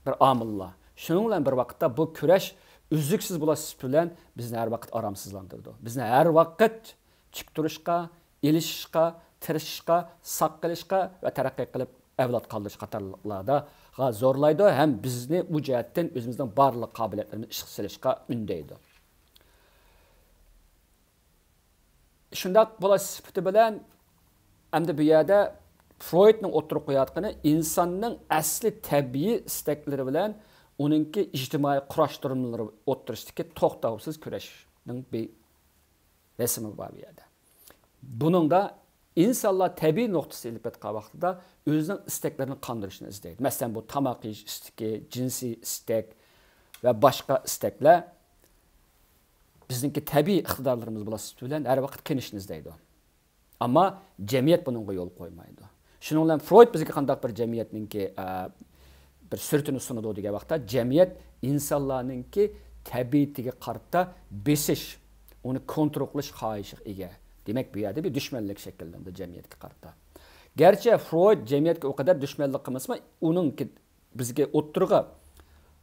بىر ئامىللار. شۇنىڭ بىلەن بىر ۋاقىتتا بۇ كۈرەش ئۈزلۈكسىز بولۇش سۈپىتى بىلەن بىزنى ھەر ۋاقىت ئارامسىزلاندۇرىدۇ. بىزنى ھەر ۋاقىت تىك تۇرۇشقا، ئېلىشىشقا، تىرىشىشقا، ساق قېلىشقا ۋە تەرەققىي قىلىپ ئەۋلاد قالدۇرۇش قاتارلىقلارغا زورلايدۇ ھەم بىزنى ئۇ جەھەتتىن ئۆزىمىزنىڭ بارلىق قابىلىيەتلىرىمىزنى ئىشقا سېلىشقا ئۈندەيدۇ. شۇنداق بولۇش سۈپىتى بىلەن، ئەمدى بۇ يەردە فرويدنىڭ ئوتتۇرىغا قويۇۋاتقىنى ئىنساننىڭ ئەسلى تەبىئىي ئىستەكلىرى بىلەن ئۇنىڭكى ئىجتىمائىي قۇراشتۇرمىلىرى ئوتتۇرىسىدىكى توختاۋسىز كۈرەشنىڭ بىر رەسىمى بار بۇ يەردە. بۇنىڭدا ئىنسانلار تەبىئىي نۇقتىسى ئېلىپ ئېيتقان ۋاقتىدا ئۆزىنىڭ ئىستەكلىرىنى قاندۇرۇشنى ئىزدەيدۇ. مەسىلەن، بۇ تاماق يېيىش ئىستىكى، جىنسىي ئىستەك ۋە باشقا ئىستەكلەر بىزنىڭكى تەبىئىي ئىقتىدارلىرىمىز بولۇش سۈپىتى بىلەن ھەر ۋاقىت قېنىشنى ئىزدەيدۇ. ئەمما جەمئىيەت بۇنىڭغا يول قويمايدۇ. شۇنىڭ بىلەن فرويد بىزگە قانداق بىر جەمئىيەتنىڭكى، ئە، بىر سۈرىتىنى سۇنىدۇ دېگەن ۋاقىتتا، جەمئىيەت ئىنسانلارنىڭكى تەبىئىتىگە قارىتا بېسىش، ئۇنى كونترول قىلىش خاھىشىغا ئىگە. دېمەك، بۇ يەردە بىر دۈشمەنلىك شەكىللىنىدۇ جەمئىيەتكە قارىتا. گەرچە فرويد جەمئىيەتكە ئۇ قەدەر دۈشمەنلىك قىلمىسىمۇ، ئۇنىڭكى بىزگە ئوتتۇرىغا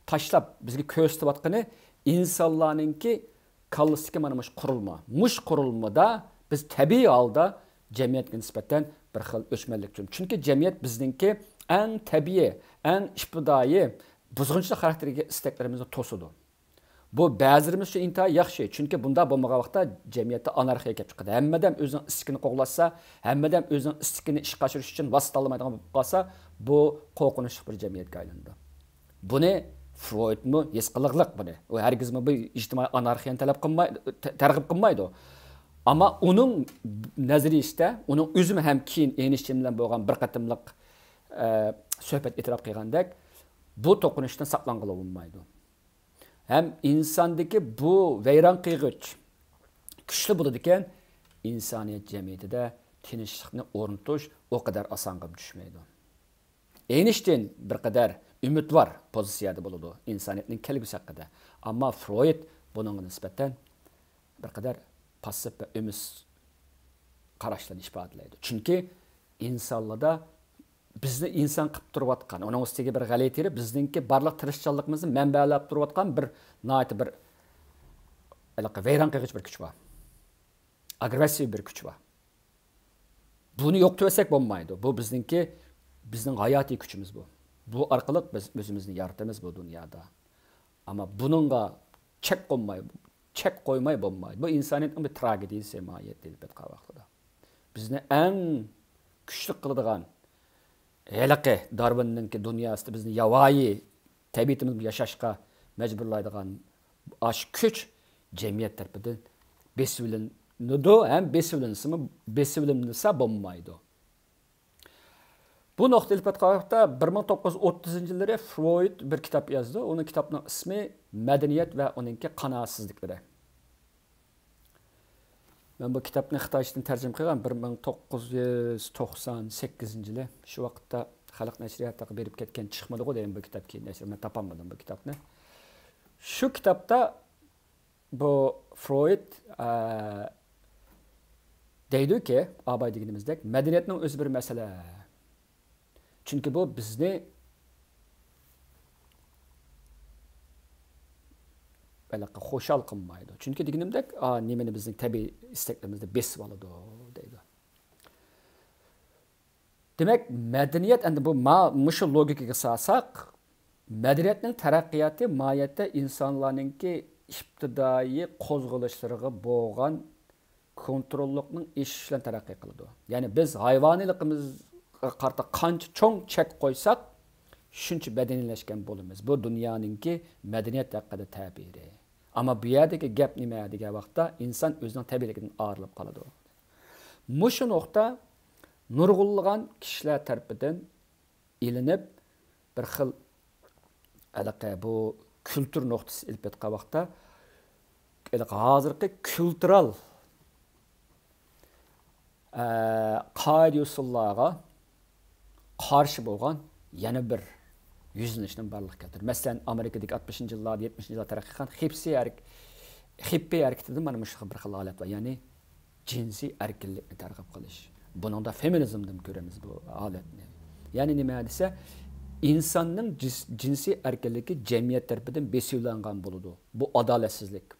تاشلاپ، بىزگە كۆرسىتىۋاتقىنى ئىنسانلارنىڭكى كاللىسىدىكى مانا مۇشۇ قۇرۇلما. مۇشۇ قۇرۇلمىدا بىز تەبىئىي ھالدا جەمئىيەتكە نىسبەتەن بىر خىل ئۆچمەنلىك. چۈنكى جەمئىيەت بىزنىڭكى ئەڭ تەبىئىي، ئەڭ ئىپتىدائىي بۇزغۇنچىلىق خاراكتېرىگە ئىستەكلىرىمىزنى توسىدۇ. بۇ بەزىلىرىمىز ئۈچۈن ئىنتايىن ياخشى، چۈنكى بۇنداق بولمىغان ۋاقىتتا جەمئىيەتتە ئانارخىيە كېلىپ چىقىدۇ. ھەممە ئادەم ئۆزىنىڭ ئىستىكىنى قوغلاشسا، ھەممە ئادەم ئۆزىنىڭ ئىستىكىنى ئىشقا ئاشۇرۇش ئۈچۈن ۋاسىتە تاللىمايدىغان بولۇپ قالسا، بۇ قورقۇنچلۇق بىر جەمئىيەتكە ئايلىنىدۇ. بۇنى فرويدمۇ ھېس قىلغلىق بۇنى. ئۇ ھەرگىزمۇ بۇ ئىجتىمائىي ئانارخىيەنى تەلەپ قىلماي، تە-، تەرغىب قىلمايدۇ. ئەمما ئۇنىڭ نەزەرىيىسىدە، ئۇنىڭ ئۆزىمۇ ھەم كېيىن ئېينىشتىين بىلەن بولغان بىر قېتىملىق، ئە، سۆھبەت ئېتىراپ قىلغاندەك، بۇ توقۇنۇشتىن ساقلانغىلى بولمايدۇ. ھەم ئىنساندىكى بۇ ۋەيران قىلغۇچ كۈچلۈك بولىدىكەن، ئىنسانىيەت جەمئىيىتىدە تىنچلىقنى ئورنىتىش ئۇ قەدەر ئاسانغىمۇ چۈشمەيدۇ. ئېينىشتىين بىر قەدەر ئۈمىدۋار پوزىتسىيەدە بولىدۇ ئىنسانىيەتنىڭ كەلگۈسى ھەققىدە. ئەمما فرويد بۇنىڭغا نىسبەتەن بىر قەدەر پاسسىپ ۋە ئۈمىدسىز قاراشلارنى ئىپادىلەيدۇ. چۈنكى ئىنسانلاردا بىزنى ئىنسان قىلىپ تۇرۇۋاتقان، ئۇنىڭ ئۈستىگە بىر غەلىتە بىرىپ، بىزنىڭكى بارلىق تىرىشچانلىقىمىزنى مەنبەلەپ تۇرۇۋاتقان بىر ناھايىتى بىر ھېلىقى ۋەيران قىلغۇچ بىر كۈچ بار. ئاگرېسسىۋ بىر كۈچ بار. بۇنى يوقىتىۋەتسەك بولمايدۇ. بۇ بىزنىڭكى، بىزنىڭ ھاياتىي كۈچىمىز بۇ. بۇ ئارقىلىق بىز ئۆزىمىزنى يارىتىمىز بۇ دۇنيادا. ئەمما بۇنىڭغا چەك قويماي، چەك قويماي بولمايدۇ. بۇ ئىنسانىيەتنىڭ بىر تراگېدىيىسى ماھىيەتتە ئېلىپ ئېيتقان ۋاقتىدا. بىزنى ئەڭ كۈچلۈك قىلىدىغان ھېلىقى دارۋىننىڭكى دۇنياسىدا بىزنى ياۋايى تەبىئىتىمىز بىلەن ياشاشقا مەجبۇرلايدىغان ئاشۇ كۈچ جەمئىيەت تەرىپىدىن بېسىۋېلىنىدۇ ھەم بېسىۋېلىنسىمۇ، بېسىۋېلىنمىسا بولمايدۇ. بۇ نۇقتا ئېلىپ ئېيتقان ۋاقىتتا بىر مىڭ توققۇز يۈز ئوتتۇزىنچى يىللىرى فرويد بىر كىتاب يازدى. ئۇنىڭ كىتابىنىڭ ئىسمى مەدەنىيەت ۋە ئۇنىڭكى قانائەتسىزلىكلىرى. مەن بۇ كىتابنى خىتايچىدىن تەرجىمە قىلغان بىر مىڭ توققۇز يۈز توقسان سەككىزىنچى يىلى. شۇ ۋاقىتتا خەلق نەشرىياتىغا بېرىپ كەتكەن، چىقمىدىغۇ دەيمەن بۇ كىتاب كېيىن نەشر. مەن تاپالمىدىم بۇ كىتابنى. شۇ كىتابتا بۇ فرويد، ئە، دەيدۇكى، ئاباي دېگىنىمىزدەك، مەدەنىيەتنىڭ ئۆزى بىر مەسىلە. چۈنكى بۇ بىزنى ھېلىقى خۇشال قىلمايدۇ. چۈنكى دېگىنىمدەك، ئا، نېمىنى بىزنىڭ تەبىئىي ئىستەكلىرىمىزنى بېسىۋالىدۇ، دەيدۇ. دېمەك، مەدەنىيەت ئەمدى بۇ ما-، مۇشۇ لوگىكىغا سالساق، مەدەنىيەتنىڭ تەرەققىياتى ماھىيەتتە ئىنسانلارنىڭكى ئىپتىدائىي قوزغىلىشلىرىغا بولغان كونتروللۇقنىڭ ئېشىشى بىلەن تەرەققىي قىلىدۇ. يەنى بىز ھايۋانىيلىقىمىزغا قارىتا قانچە چوڭ چەك قويساق، شۇنچە مەدەنىيلەشكەن بولىمىز. بۇ دۇنيانىڭكى مەدەنىيەت ھەققىدە تەبىرى. ئەمما بۇ يەردىكى گەپ نېمە دېگەن ۋاقىتتا، ئىنسان ئۆزىنىڭ تەبىئىيلىكىدىن ئايرىلىپ قالىدۇ. مۇشۇ نۇقتا نۇرغۇنلىغان كىشىلەر تەرىپىدىن ئېلىنىپ، بىر خىل ھېلىقى بۇ كۈلتۈر نۇقتىسى ئېلىپ ئېيتقان ۋاقىتتا، ھېلىقى ھازىرقى كۈلتۈرال، ئە، قائىدە-ئۇسۇللارغا قارشى بولغان يەنە بىر يۈزلىنىشنى بارلىققا كەلتۈردى. مەسىلەن، ئامېرىكىدىكى ئاتمىشىنچى يىللاردا، يەتمىشىنچى يىللاردا تەرەققىي قىلغان خىپسى ھەرىك-، خىپپى ھەرىكىتىدە مانا مۇشۇ خىل بىر خىل ھالەت بار. يەنى جىنسىي ئەركىنلىكنى تەرغىب قىلىش. بۇنىڭدا فېمىنىزم دەپ كۆرىمىز بۇ ھالەتنى. يەنى نېمە دېسە، ئىنساننىڭ جىس-، جىنسىي ئەركىنلىكى جەمئىيەت تەرىپىدىن بېسىۋېلىنغان بولىدۇ. بۇ ئادالەتسىزلىك.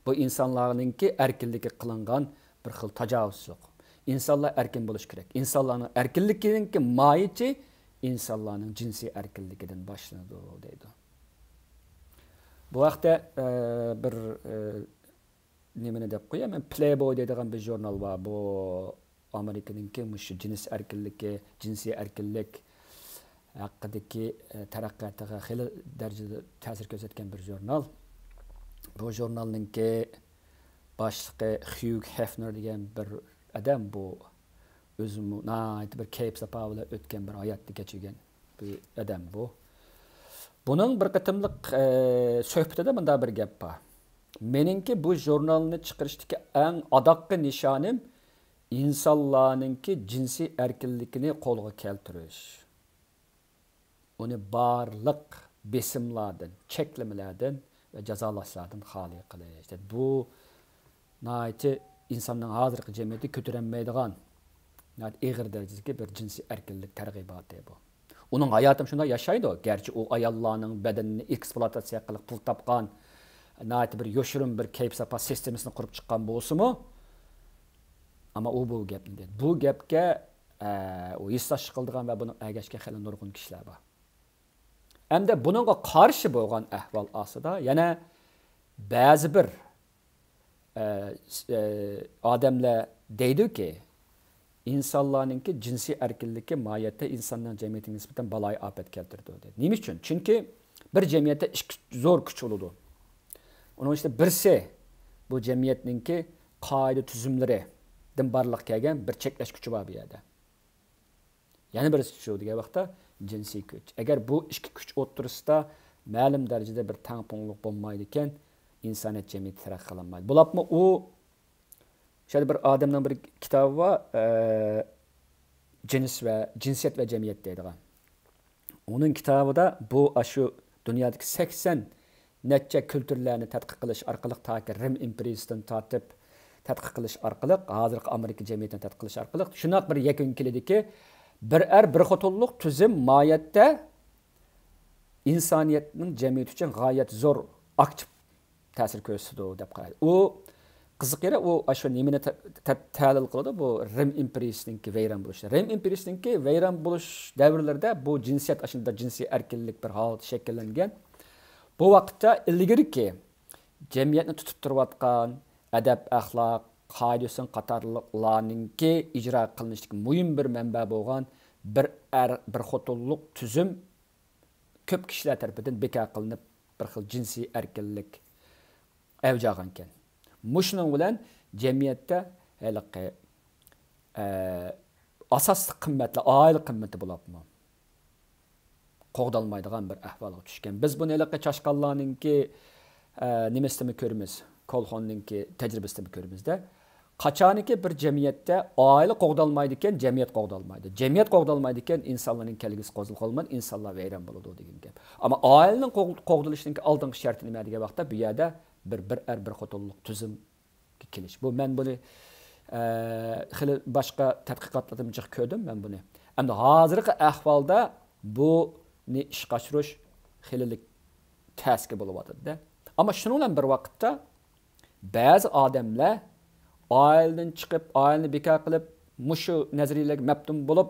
بۇ ئىنسانلارنىڭكى ئەركىنلىكى قىلىنغان بىر خىل تاجاۋۇزچىلىق. ئىنسانلار ئەركىن بولۇشى كېرەك. ئىنسانلارنىڭ ئەركىنلىكىنىڭكى ماھىيىتى ئىنسانلارنىڭ جىنسىي ئەركىنلىكىدىن باشلىنىدۇ، دەيدۇ. بۇ ھەقتە، ئە، بىر، ئە، نېمىنى دەپ قوياي، مەن پلەيبوي دەيدىغان بىر ژۇرنال بار. بۇ ئامېرىكىنىڭكى مۇشۇ جىنس ئەركىنلىكى، جىنسىي ئەركىنلىك ھەققىدىكى، ئە، تەرەققىياتىغا خېلى دەرىجىدە تەسىر كۆرسەتكەن بىر ژۇرنال. بۇ ژۇرنالنىڭكى باشلىقى خيۇگ ھېفنېر دېگەن بىر ئادەم بۇ. ئۆزىمۇ ناھايىتى بىر كەيپ ساپا بىلەن ئۆتكەن بىر ھاياتنى كەچۈرگەن بىر ئادەم بۇ. بۇنىڭ بىر قېتىملىق، ئە، سۆھبىتىدە مۇنداق بىر گەپ بار. مېنىڭكى بۇ ژۇرنالنى چىقىرىشتىكى ئەڭ ئاداققى نىشانىم ئىنسانلارنىڭكى جىنسىي ئەركىنلىكىنى قولغا كەلتۈرۈش. ئۇنى بارلىق بېسىملاردىن، چەكلىمىلەردىن ۋە جازالاشلاردىن خالىي قىلىش. بۇ ناھايىتى ئىنساننىڭ ھازىرقى جەمئىيەتتە كۆتۈرەلمەيدىغان ناھايىتى ئېغىر دەرىجىدىكى بىر جىنسىي ئەركىنلىك تەرغىباتى بۇ. ئۇنىڭ ھاياتىمۇ شۇنداق ياشايدۇ. گەرچە ئۇ ئاياللارنىڭ بەدىنىنى ئېكسپلۇئاتاتسىيە قىلىپ پۇل تاپقان، ناھايىتى بىر يوشۇرۇن بىر كەيپ ساپا سىستېمىسىنى قۇرۇپ چىققان بولسىمۇ، ئەمما ئۇ بۇ گەپنى دېدى. بۇ گەپكە، ئە، ئۇ ھېسداشلىق قىلىدىغان ۋە بۇنىڭ ئەگەشكەن خېلى نۇرغۇن كىشىلەر بار. ئەمدى بۇنىڭغا قارشى بولغان ئەھۋال ئاستىدا يەنە بەزى بىر، ئە، ئە، ئادەملەر دەيدۇكى، ئىنسانلارنىڭكى جىنسىي ئەركىنلىكى ماھىيەتتە ئىنساننىڭ جەمئىيىتىگە نىسبەتەن بالايىئاپەت كەلتۈرىدۇ، دەيدۇ. نېمە ئۈچۈن؟ چۈنكى بىر جەمئىيەتتە ئىككى زور كۈچ بولىدۇ. ئۇنىڭ ئىچىدە بىرسى بۇ جەمئىيەتنىڭكى قائىدە تۈزۈملىرىدىن بارلىققا كەلگەن بىر چەكلەش كۈچى بار بۇ يەردە. يەنە بىرسى شۇ دېگەن ۋاقىتتا جىنسىي كۈچ. ئەگەر بۇ ئىككى كۈچ ئوتتۇرىسىدا مەلۇم دەرىجىدە بىر تەڭپۇڭلۇق بولمايدىكەن، ئىنسانىيەت جەمئىيىتى تەرەققىي قىلالمايدۇ. بولۇپمۇ ئۇ شۇ يەردە بىر ئادەمنىڭ بىر كىتابى بار، ئە، جىنس ۋە، جىنسىيەت ۋە جەمئىيەت دەيدىغان. ئۇنىڭ كىتابىدا بۇ ئاشۇ دۇنيادىكى سەكسەن نەچچە كۈلتۈرلەرنى تەتقىق قىلىش ئارقىلىق، تاكى رىم ئىمپېرىيىسىدىن تارتىپ تەتقىق قىلىش ئارقىلىق، ھازىرقى ئامېرىكا جەمئىيىتىنى تەتقىق قىلىش ئارقىلىق شۇنداق بىر يەكۈنگە كېلىدىكى، بىر ئەر، بىر خوتۇنلۇق تۈزۈم ماھىيەتتە ئىنسانىيەتنىڭ جەمئىيىتى ئۈچۈن غايەت زور ئاكتىپ تەسىر كۆرسىتىدۇ دەپ قارايدۇ. ئۇ قىزىق يېرى، ئۇ ئاشۇ نېمىنى تە-، تە-، تەھلىل قىلىدۇ، بۇ رىم ئىمپېرىيىسىنىڭكى ۋەيران بولۇشى. رىم ئىمپېرىيىسىنىڭكى ۋەيران بولۇش دەۋرلىرىدە بۇ جىنسىيەت ئاشۇنداق جىنسىي ئەركىنلىك بىر ھالەتتە شەكىللەنگەن. بۇ ۋاقىتتا ئىلگىرىكى جەمئىيەتنى تۇتۇپ تۇرۇۋاتقان ئەدەپ-ئەخلاق، قائىدە-ھۆسن قاتارلىقلارنىڭكى ئىجرا قىلىنىشتىكى مۇھىم بىر مەنبە بولغان بىر ئەر، بىر خوتۇنلۇق تۈزۈم كۆپ كىشىلەر تەرىپىدىن بىكار قىلىنىپ، بىر خىل جىنسىي ئەركىنلىك ئەۋج ئالغانىكەن. مۇشۇنىڭ بىلەن جەمئىيەتتە ھېلىقى، ئە، ئاساسلىق قىممەتلەر، ئائىلە قىممىتى بولۇپمۇ قوغدالمايدىغان بىر ئەھۋالغا چۈشكەن. بىز بۇنى ھېلىقى چاشقانلارنىڭكى، ئە، نېمىسىدىمۇ كۆرىمىز، كولخوننىڭكى تەجرىبىسىدىمۇ كۆرىمىزدە. قاچانكى بىر جەمئىيەتتە ئائىلە قوغدالمايدىكەن، جەمئىيەت قوغدالمايدۇ. جەمئىيەت قوغدالمايدىكەن، ئىنسانلارنىڭ كەلگۈسى قوزغىلىدىغان، ئىنسانلار ۋەيران بولىدۇ دېگەن گەپ. ئەمما ئائىلىنىڭ قوغ-، قوغدىلىشىنىڭكى ئالدىنقى شەرتى نېمە دېگەن ۋاقىتتا، بۇ يەردە بىر، بىر ئەر، بىر خوتۇنلۇق تۈزۈم كېلىش. بۇ مەن بۇنى، ئە، خېلى باشقا تەتقىقاتلاردىمۇ جىق كۆردۈم مەن بۇنى. ئەمدى ھازىرقى ئەھۋالدا بۇنى ئىشقا ئاشۇرۇش خېلىلىك تەسكە بولۇۋاتىدۇ-دە. ئەمما شۇنىڭ بىلەن بىر ۋاقىتتا بەزى ئادەملەر ئائىلىدىن چىقىپ، ئائىلىنى بىكار قىلىپ، مۇشۇ نەزەرىيەلەرگە مەپتۇن بولۇپ،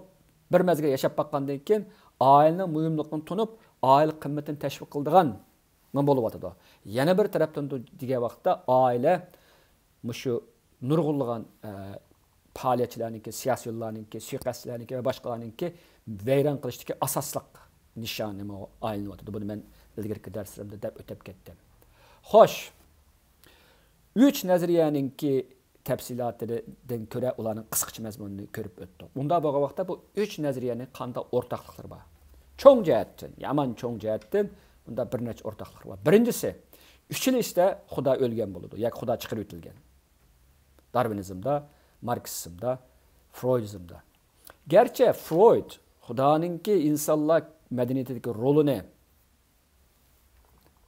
بىر مەزگىل ياشاپ باققاندىن كېيىن، ئائىلىنىڭ مۇھىملىقىنى تونۇپ، ئائىلە قىممىتىنى تەشۋىق قىلىدىغان بولۇۋاتىدۇ. يەنە بىر تەرەپتىن دېگەن ۋاقىتتا ئائىلە مۇشۇ نۇرغۇنلىغان، ئە، پائالىيەتچىلەرنىڭكى، سىياسىيونلارنىڭكى، سۇيىقەستچىلەرنىڭكى ۋە باشقىلارنىڭكى ۋەيران قىلىشتىكى ئاساسلىق نىشانىمۇ ئايلىنىۋاتىدۇ. بۇنى مەن ئىلگىرىكى دەرسلىرىمدە دەپ ئۆتۈپ كەتتىم. خوش، ئۈچ نەزەرىيەنىڭكى تەپسىلاتىدىن كۆرە ئۇلارنىڭ قىسقىچە مەزمۇنىنى كۆرۈپ ئۆتتۇق. ئۇنداق بولغان ۋاقىتتا بۇ ئۈچ نەزەرىيەنىڭ قانداق ئورتاقلىقلىرى بار؟ چوڭ جەھەتتىن، يامان چوڭ جەھەتتىن بۇندا بىر نەچچە ئورتاقلىق بار. بىرىنچىسى، ئۈچىلىسىدە خۇدا ئۆلگەن بولىدۇ ياكى خۇدا چىقىرىۋېتىلگەن. دارۋىنىزمدا، ماركسىزمدا، فرويدىزمدا. گەرچە فرويد خۇدانىڭكى ئىنسانلار مەدەنىيىتىدىكى رولىنى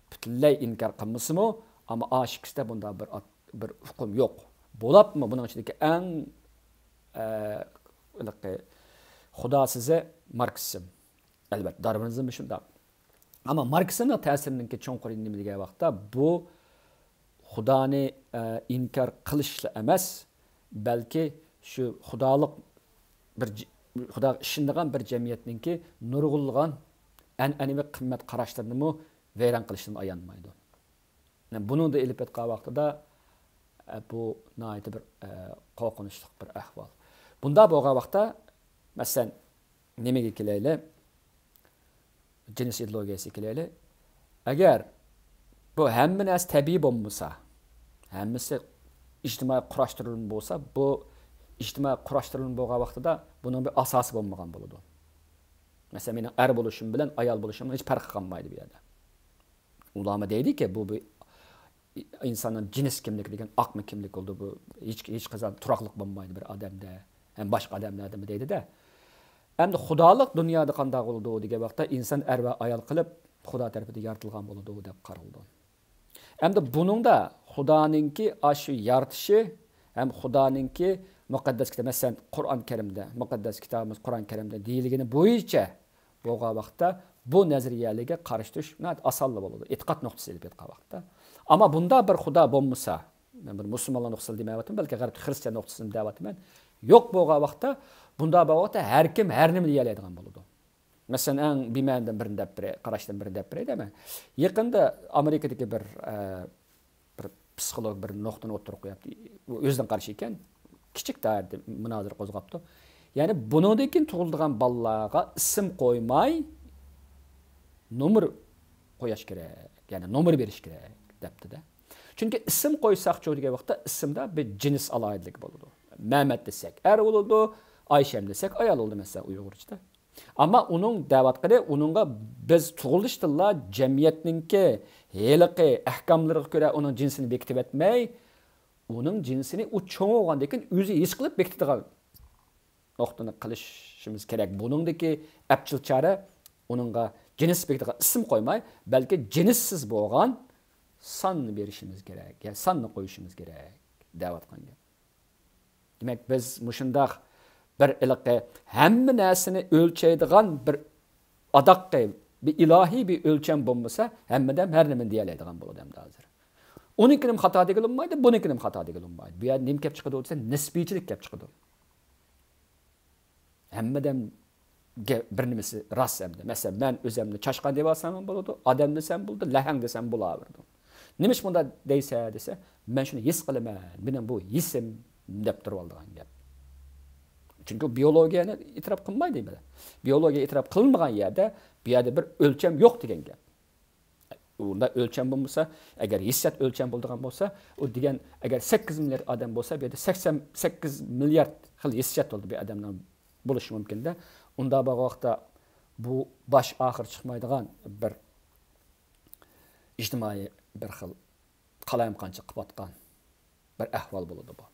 پۈتۈنلەي ئىنكار قىلمىسىمۇ، ئەمما ئاشىكىسىدە بۇنداق بىر ئات-، بىر ئۇقۇم يوق. بولۇپمۇ بۇنىڭ ئىچىدىكى ئەڭ، ئە، ھېلىقى خۇداسىزى ماركسىزم. ئەلۋەتتە، دارۋىنىزممۇ شۇنداق. ئەمما ماركسىزمنىڭ تەسىرىنىڭكى چوڭقۇرى نېمە دېگەن ۋاقىتتا، بۇ خۇدانى، ئە، ئىنكار قىلىشلا ئەمەس، بەلكى شۇ خۇدالىق بىر ج-، خۇداغا ئىشىنىدىغان بىر جەمئىيەتنىڭكى نۇرغۇنلىغان ئەنئەنىۋى قىممەت قاراشلىرىنىمۇ ۋەيران قىلىشتىن ئايانمايدۇ. بۇنىڭدا ئېلىپ ئېيتقان ۋاقتىدا، ئە، بۇ ناھايىتى بىر، ئە، قورقۇنچلۇق بىر ئەھۋال. بۇنداق بولغان ۋاقىتتا، مەسىلەن، نېمىگە كېلەيلى؟ جىنس ئىدېئولوگىيەسىگە كېلەيلى. ئەگەر بۇ ھەممە نەرسە تەبىئىي بولمىسا، ھەممىسى ئىجتىمائىي قۇراشتۇرۇلما بولسا، بۇ ئىجتىمائىي قۇراشتۇرۇلما بولغان ۋاقتىدا بۇنىڭ بىر ئاساسى بولمىغان بولىدۇ. مەسىلەن، مېنىڭ ئەر بولۇشۇم بىلەن ئايال بولۇشۇمنىڭ ھېچ پەرقى قالمايدۇ بۇ يەردە. ئۇلارمۇ دەيدىكى، بۇ، بۇ ئىنساننىڭ جىنس كىملىكى دېگەن ئاقما كىملىك بولىدۇ، بۇ ھېچ، ھېچقاچان تۇراقلىق بولمايدۇ بىر ئادەمدە، ھەم باشقا ئادەملەردىمۇ دەيدۇ-دە. ئەمدى خۇدالىق دۇنيادا قانداق بولىدۇ دېگەن ۋاقىتتا، ئىنسان ئەر ۋە ئايال قىلىپ خۇدا تەرىپىدىن يارىتىلغان بولىدۇ دەپ قارىلىدۇ. ئەمدى بۇنىڭدا خۇدانىڭكى ئاشۇ يارىتىشى ھەم خۇدانىڭكى مۇقەددەس كىتاب، مەسىلەن، قۇرئان كەرىمدە، مۇقەددەس كىتابىمىز قۇرئان كەرىمدە دېيىلگىنى بويىچە بولغان ۋاقىتتا، بۇ نەزەرىيەلەرگە قارشى تۇرۇش ناھايىتى ئاسانلا بولىدۇ، ئېتىقاد نۇقتىسى ئېلىپ ئېيتقان ۋاقىتتا. ئەمما بۇنداق بىر خۇدا بولمىسا، مەن بىر مۇسۇلمانلار نۇقتىسىدا دېمەيۋاتىمەن، بەلكى غەربتىكى خىرىستىيان نۇقتىسىدىن دەۋاتىمەن. يوق بولغان ۋاقىتتا، بۇنداق بولغان ۋاقىتتا ھەر كىم ھەر نېمىنى دېيەلەيدىغان بولىدۇ. مەسىلەن، ئەڭ بىمەنىدىن بىرنى دەپ بېرەي، قاراشتىن بىرنى دەپ بېرەي دەيمەن. يېقىندا ئامېرىكىدىكى بىر، ئە، بىر پسىخولوگ بىر نۇقتىنى ئوتتۇرىغا قويۇپتۇ. ئۇ ئۆزىنىڭ قارىشى ئىكەن. كىچىك دائىرىدە مۇنازىرە قوزغاپتۇ. يەنى بۇنىڭدىن كېيىن تۇغۇلىدىغان بالىلارغا ئىسىم قويماي، نومۇر قويۇش كېرەك. يەنى نومۇر بېرىش كېرەك، دەپتۇ-دە. چۈنكى ئىسىم قويساقچۇ دېگەن ۋاقىتتا ئىسىمدا بىر جىنس ئالاھىدىلىكى بولىدۇ. مەمەت دېسەك ئەر بولىدۇ، ئايشەم دېسەك ئايال بولىدۇ، مەسىلەن، ئۇيغۇرچىدا. ئەمما ئۇنىڭ دەۋاتقىنى، ئۇنىڭغا بىز تۇغۇلۇشتىنلا جەمئىيەتنىڭكى ھېلىقى ئەھكاملىرىغا كۆرە ئۇنىڭ جىنسىنى بېكىتىۋەتمەي، ئۇنىڭ جىنسىنى ئۇ چوڭ بولغاندىن كېيىن ئۆزى ھېس قىلىپ بېكىتىدىغان نۇقتىنى قىلىشىمىز كېرەك. بۇنىڭدىكى ئەپچىل چارە ئۇنىڭغا جىنس بېكىتىدىغان ئىسىم قويماي، بەلكى جىنسسىز بولغان ساننى بېرىشىمىز كېرەك، يا ساننى قويۇشىمىز كېرەك دەۋاتقان گەپ. دېمەك، بىز مۇشۇنداق بىر ھېلىقى ھەممە نەرسىنى ئۆلچەيدىغان بىر ئاداققى، بىر ئىلاھىي بىر ئۆلچەم بولمىسا، ھەممىدەم ھەر نېمىنى دېيەلەيدىغان بولىدۇ ئەمدى ھازىر. ئۇنىڭكىنىمۇ خاتا دېگىلى بولمايدۇ، بۇنىڭكىنىمۇ خاتا دېگىلى بولمايدۇ. بۇ يەردە نېمە كەپ چىقىدۇ دېسە، نىسپىيچىلىك كەپ چىقىدۇ. ھەممىدەم گەپ، بىر نېمىسى راست ئەمدى. مەسىلەن، مەن ئۆزۈمنى چاشقان دەپ ئالسام بولىدۇ، ئادەم دېسەم بولىدۇ، لەھەڭ دېسەم بولاۋېرىدۇ. نېمىش بۇنداق دەيسە دېسە، مەن شۇنى ھېس قىلىمەن، مېنىڭ بۇ ھېسىم دەپ تۇرۇۋالىدىغان گەپ. چۈنكى بىيولوگىيەنى ئېتىراپ قىلمايدۇ بىلە. بىيولوگىيە ئېتىراپ قىلىنمىغان يەردە، بۇ يەردە بىر ئۆلچەم يوق دېگەن گەپ. ئۇنداق ئۆلچەم بولمىسا، ئەگەر ھېسسىيات ئۆلچەم بولىدىغان بولسا، ئۇ دېگەن، ئەگەر سەككىز مىليارد ئادەم بولسا، بۇ يەردە سەكسەن سەككىز مىليارد خىل ھېسسىيات بولىدۇ بىر ئادەمنىڭ بولۇشى مۇمكىن-دە. ئۇنداق بولغان ۋاقىتتا بۇ باش ئاخىرى چىقمايدىغان بىر ئىجتىمائىي بىر خىل قالايمىقانچىلىق قىلىۋاتقان بىر ئەھۋال بولىدۇ بۇ.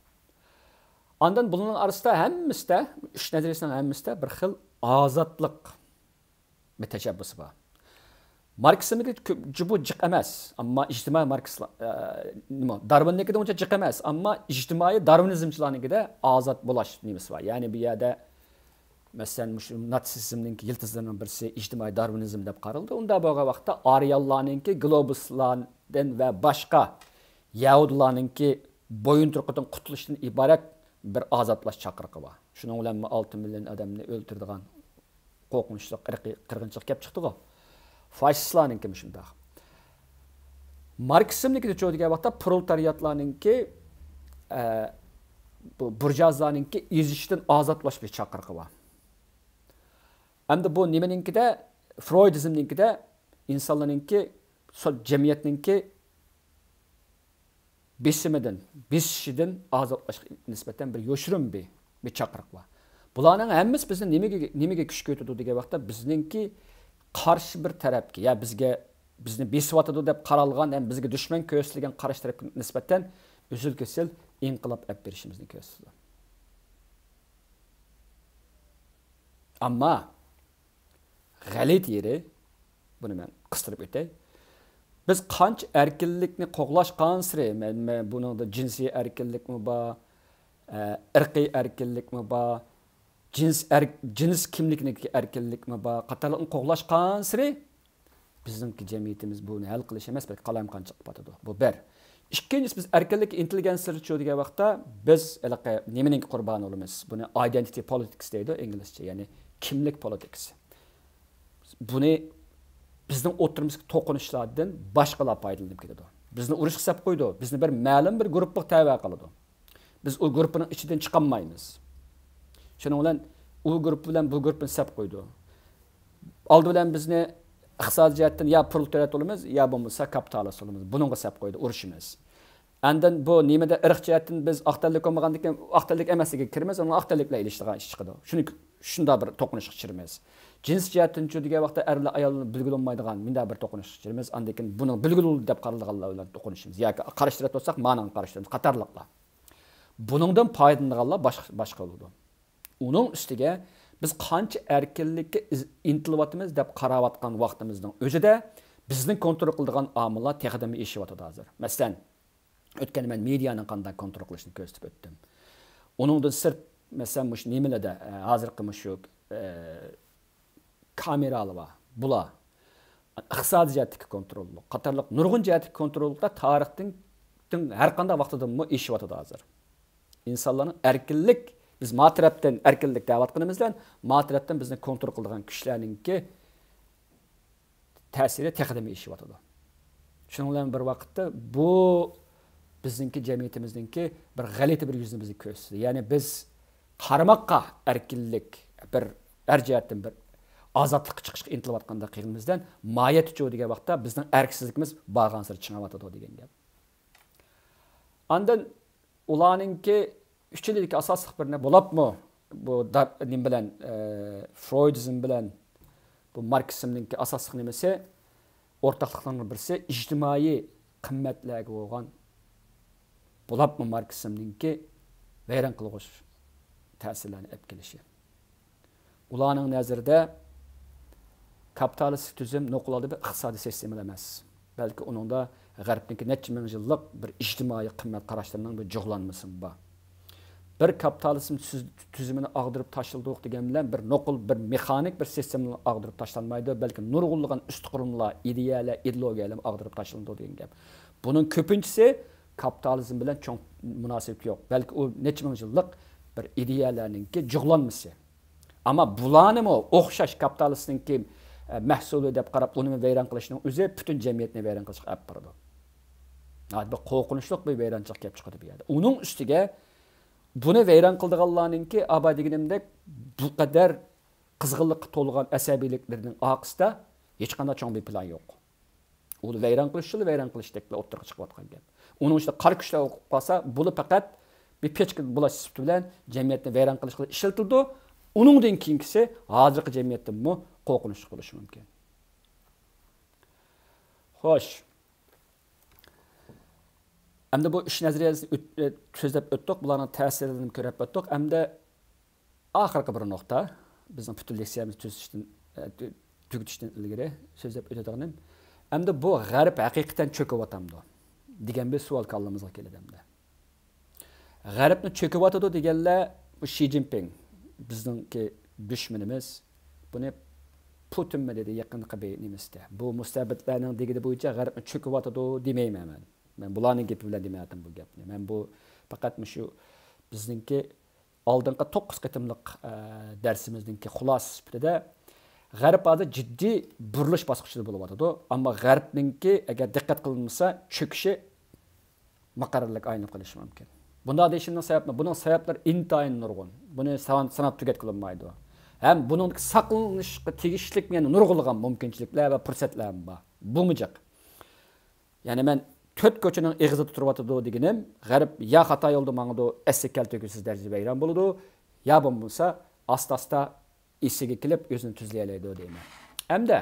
ئاندىن بۇلارنىڭ ئارىسىدا ھەممىسىدە، ئۈچ نەزەرىيىسىنىڭ ھەممىسىدە بىر خىل ئازادلىق بىر تەشەببۇسى بار. ماركسىزمدىكى كۆپ-، جۇبۇ جىق ئەمەس، ئەمما ئىجتىمائىي ماركسلار، ئە، نېمە، دارۋىننىڭكىدە ئۇنچە جىق ئەمەس، ئەمما ئىجتىمائىي دارۋىنىزمچىلارنىڭكىدە ئازاد بولاش نېمىسى بار. يەنى بۇ يەردە، مەسىلەن، مۇشۇ ناتسىزمنىڭكى يىلتىزلىرىنىڭ بىرسى ئىجتىمائىي دارۋىنىزم دەپ قارىلىدۇ. ئۇنداق بولغان ۋاقىتتا ئارىيانلارنىڭكى، گلوبۇسلاردىن ۋە باشقا يەھۇدىيلارنىڭكى بويۇنتۇرۇقىدىن قۇتۇلۇشتىن ئىبارەت بىر ئازادلاش چاقىرىقى بار. شۇنىڭ بىلەن ئالتە مىليون ئادەمنى ئۆلتۈرىدىغان قورقۇنچلۇق ئىرقىي قىرغىنچىلىق كەپ چىقتىغۇ. فاشىستلارنىڭكىمۇ شۇنداق. ماركسىزمنىڭكىدە چۇ دېگەن ۋاقىتتا پرولېتارىياتلارنىڭكى، ئە، بۇ بۇرژۇئازلارنىڭكى ئېزىشتىن ئازادلاش بىر چاقىرىقى بار. ئەمدى بۇ نېمىنىڭكىدە، فرويدىزمنىڭكىدە ئىنسانلارنىڭكى، سو-، جەمئىيەتنىڭكى بېسىمىدىن، بېسىشىدىن ئازادلاشقا نىسبەتەن بىر يوشۇرۇن بىر، بىر چاقىرىق بار. بۇلارنىڭ ھەممىسى بىزنى نېمىگە، نېمىگە كۈچ كۆتۈرىدۇ دېگەن ۋاقىتتا، بىزنىڭكى قارشى بىر تەرەپكە، يا بىزگە، بىزنى بېسىۋاتىدۇ دەپ قارالغان ھەم بىزگە دۈشمەن كۆرسىتىلگەن قارشى تەرەپكە نىسبەتەن ئۈزۈل-كېسىل ئىنقىلاب ئەپ بېرىشىمىزنى كۆرسىتىدۇ. ئەمما غەلىتە يېرى، بۇنى مەن قىستۇرۇپ ئۆتەي. بىز قانچە ئەركىنلىكنى قوغلاشقانسېرى، مەن، مەن بۇنىڭدا جىنسىي ئەركىنلىكمۇ بار، ئە، ئىرقىي ئەركىنلىكمۇ بار، جىنس ئەر-، جىنس كىملىكىدىكى ئەركىنلىكمۇ بار، قاتارلىقنى قوغلاشقانسېرى، بىزنىڭكى جەمئىيىتىمىز بۇنى ھەل قىلىش ئەمەس، بەلكى قالايمىقانچىلىق قىلىۋاتىدۇ. بۇ بىر. ئىككىنچىسى، بىز ئەركىنلىككە ئىنتىلگەنسېرى چۇ دېگەن ۋاقىتتا، بىز ھېلىقى نېمىنىڭكى قۇربانى بولىمىز؟ بۇنى ئايدېنتىتى پولىتىكس دەيدۇ ئىنگلىزچە، يەنى كىملىك پولىتىكىسى. بۇنى بىزنىڭ ئوتتۇرىمىزدىكى توقۇنۇشلاردىن باشقىلار پايدىلىنىپ كېتىدۇ. بىزنى ئۇرۇشقا سەپ قويىدۇ. بىزنى بىر مەلۇم بىر گۇرۇپپىغا تەۋە قىلىدۇ. بىز ئۇ گۇرۇپپىنىڭ ئىچىدىن چىقالمايمىز. شۇنىڭ بىلەن ئۇ گۇرۇپپا بىلەن بۇ گۇرۇپپىنى سەپ قويىدۇ. ئالدى بىلەن بىزنى ئىقتىسادىي جەھەتتىن يا پرولېتارىيات بولىمىز، يا بولمىسا كاپىتالىست بولىمىز. بۇنىڭغا سەپ قويىدۇ، ئۇرۇشىمىز. ئاندىن بۇ نېمىدە ئىرق جەھەتتىن بىز ئاق تەنلىك بولمىغاندىن كېيىن ئاق تەنلىك ئەمەسلىكىگە كىرىمىز، ئۇنىڭ ئاق تەنلىك بىلەن ئېلىشىدىغان ئىش چىقىدۇ. شۇنى، شۇنداق بىر توقۇنۇشقا چىرىمىز. جىنس جەھەتتىن چۇ دېگەن ۋاقىتتا ئەر بىلەن ئايال بىلگىلى بولمايدىغان مۇنداق بىر توقۇنۇشقا چىرىمىز. ئاندىن كېيىن بۇنىڭ بىلگىلى بولدى دەپ قارالىدىغانلار بىلەن توقۇنۇشىمىز. ياكى قارشى تەرەپ بولساق مانىڭغا قارشى تۇرىمىز قاتارلىقلار. بۇنىڭدىن پايدىلىنىدىغانلار باشقا، باشقا بولىدۇ. ئۇنىڭ ئۈستىگە بىز قانچە ئەركىنلىككە ئىز-، ئىنتىلىۋاتىمىز دەپ قاراۋاتقان ۋاقتىمىزنىڭ ئۆزىدە بىزنى كونترول قىلىدىغان ئامىللار تېخىدىنمۇ ئېشىۋاتىدۇ ھازىر. مەسىلەن، ئۆتكەندە مەن مېدىيانىڭ قانداق كونترول قىلىشىنى كۆرسىتىپ ئۆتتۈم. ئۇنىڭدىن سىرت، مەسىلەن، مۇشۇ نېمىلەردە، ئە، ھازىرقى مۇشۇ، ئە، كامېرالار بار. بۇلار ئىقتىسادىي جەھەتتىكى كونتروللۇق قاتارلىق نۇرغۇن جەھەتتىكى كونتروللۇقلار تارىختىن، ھەر قانداق ۋاقتىدىنمۇ ئېشىۋاتىدۇ ھازىر. ئىنسانلارنىڭ ئەركىنلىك، بىز ما تەرەپتىن ئەركىنلىك دەۋاتقىنىمىز بىلەن، ما تەرەپتىن بىزنى كونترول قىلىدىغان كۈچلەرنىڭكى تەسىرى تېخىدىنمۇ ئېشىۋاتىدۇ. شۇنىڭ بىلەن بىر ۋاقىتتا بۇ بىزنىڭكى جەمئىيىتىمىزنىڭكى بىر غەلىتە بىر يۈزىنى بىزگە كۆرسىتىدۇ. يەنى بىز قارىماققا ئەركىنلىك، بىر ھەر جەھەتتىن بىر ئازادلىققا چىقىشقا ئىنتىلىۋاتقاندەك قىلغىنىمىزدىن ماھىيەتتە چۇ دېگەن ۋاقىتتا بىزنىڭ ئەركسىزلىكىمىز بارغانسېرى چىڭىيىۋاتىدۇ دېگەن گەپ. ئاندىن ئۇلارنىڭكى ئۈچىلىدىكى ئاساسلىق بىر نېمە بولۇپمۇ، بۇ دار-، نېمە بىلەن، ئە، فرويدىزم بىلەن بۇ ماركسىزمنىڭكى ئاساسلىق نېمىسى، ئورتاقلىقلىرىنىڭ بىرسى ئىجتىمائىي قىممەتلەرگە بولغان بولۇپمۇ ماركسىزمنىڭكى ۋەيران قىلغۇچ تەسىرلەرنى ئەپ كېلىشى. ئۇلارنىڭ نەزىرىدە كاپىتالىستىك تۈزۈم نوقۇل ھالدا بىر ئىقتىسادىي سىستېما ئەمەس، بەلكى ئۇنىڭدا غەربنىڭكى نەچچە مىڭ يىللىق بىر ئىجتىمائىي قىممەت قاراشلىرىنىڭ بىر جۇغلانمىسىمۇ بار. بىر كاپىتالىزم سۈز-، تۈزۈمىنى ئاغدۇرۇپ تاشلىدۇق دېگەن بىلەن بىر نوقۇل، بىر مېخانىك بىر سىستېما ئاغدۇرۇپ تاشلانمايدۇ، بەلكى نۇرغۇنلىغان ئۈستى قۇرۇلمىلار، ئىدىيەلەر، ئىدېئولوگىيەلەرمۇ ئاغدۇرۇپ تاشلىنىدۇ دېگەن گەپ. بۇنىڭ كۆپىنچىسى كاپىتالىزم بىلەن چوڭ مۇناسىۋىتى يوق، بەلكى ئۇ نەچچە مىڭ يىللىق بىر ئىدىيەلەرنىڭكى جۇغلانمىسى. ئەمما بۇلارنىمۇ ئوخشاش كاپىتالىستنىڭكى، ئە، مەھسۇلى دەپ قاراپ، ئۇنى ۋەيران قىلىشنىڭ ئۆزى پۈتۈن جەمئىيەتنى ۋەيران قىلىشقا ئەپ بارىدۇ. ناھايىتى بىر قورقۇنچلۇق بىر ۋەيرانچىلىق كېلىپ چىقىدۇ بۇ يەردە. ئۇنىڭ ئۈستىگە بۇنى ۋەيران قىلىدىغانلارنىڭكى، ئاباي دېگىنىمدەك، بۇ قەدەر قىزغىنلىققا تولغان ئەسەبىيلىكلىرىنىڭ ئارقىسىدا ھېچقانداق چوڭ بىر پىلان يوق. ئۇ ۋەيران قىلىش ئۈچۈن ۋەيران قىلىشتەكلا ئوتتۇرىغا چىقىۋاتقان گەپ. ئۇنىڭ ئىچىدە قارا كۈچلەر بولۇپ قالسا، بۇلا پەقەت بىر پېچكا بۇلاش سۈپىتى بىلەن جەمئىيەتنى ۋەيران قىلىشقا ئىشلىتىلىدۇ. ئۇنىڭدىن كېيىنكىسى ھازىرقى جەمئىيەتتىنمۇ قورقۇنچلۇق بولۇشى مۇمكىن. خوش. ئەمدى بۇ ئۈچ نەزەرىيەسىنى ئۆت-، ئۆت-، سۆزلەپ ئۆتتۇق، بۇلارنىڭ تەسىرلىرىنى كۆرۈپ ئۆتتۇق. ئەمدى ئاخىرقى بىر نۇقتا، بىزنىڭ پۈتۈن لېكسىيەمىزنى تۈزىتىشتىن، ئە، تۈ-، تۈگىتىشتىن ئىلگىرى سۆزلەپ ئۆتىدىغىنىم. ئەمدى بۇ غەرب ھەقىقەتەن چۆكۈۋاتامدۇ؟ دېگەن بىر سوئال كاللىمىزغا كېلىدۇ ئەمدى. غەربنى چۆكۈۋاتىدۇ دېگەنلەر، بۇ شى جىنپىڭ، بىزنىڭكى دۈشمىنىمىز، بۇنى پۇتىنمۇ دېدى يېقىنقى بىر نېمىسىدە. بۇ مۇستەبىتلەرنىڭ دېگىنى بويىچە غەربنى چۆكۈۋاتىدۇ دېمەيمەن مەن. مەن بۇلارنىڭ گېپى بىلەن دېمەيۋاتىمەن بۇ گەپنى. مەن بۇ پەقەت مۇشۇ بىزنىڭكى ئالدىنقى توققۇز قېتىملىق، ئە، دەرسىمىزنىڭكى خۇلاسىسى سۈپىتىدە، غەرب ھازىر جىددىي بۇرۇلۇش باسقۇچىدا بولۇۋاتىدۇ. ئەمما غەربنىڭكى ئەگەر دىققەت قىلىنمىسا، چۆكۈشى مۇقەررەرلىك ئايلىنىپ قېلىشى مۇمكىن. بۇنداق دېيىشىمنىڭ سەۋەبى، بۇنىڭ سەۋەبلىرى ئىنتايىن نۇرغۇن. بۇنى سان-، ساناپ تۈگەتكىلى بولمايدۇ. ھەم بۇنىڭدىكى ساقلىنىشقا تېگىشلىك يەنە نۇرغۇنلىغان مۇمكىنچىلىكلەر ۋە پۇرسەتلەر بار. بۇمۇ جىق. يەنى مەن تۆت كوچىنىڭ ئېغىزىدا تۇرۇۋاتىدۇ دېگىنىم، غەرب يا خاتا يولدا ماڭىدۇ، ئەسلىگە كەلتۈرگۈسىز دەرىجىدە ۋەيران بولىدۇ، يا بولمىسا ئاستا-ئاستا ئېسىگە كېلىپ ئۆزىنى تۈزلىيەلەيدۇ دەيمەن. ئەمدى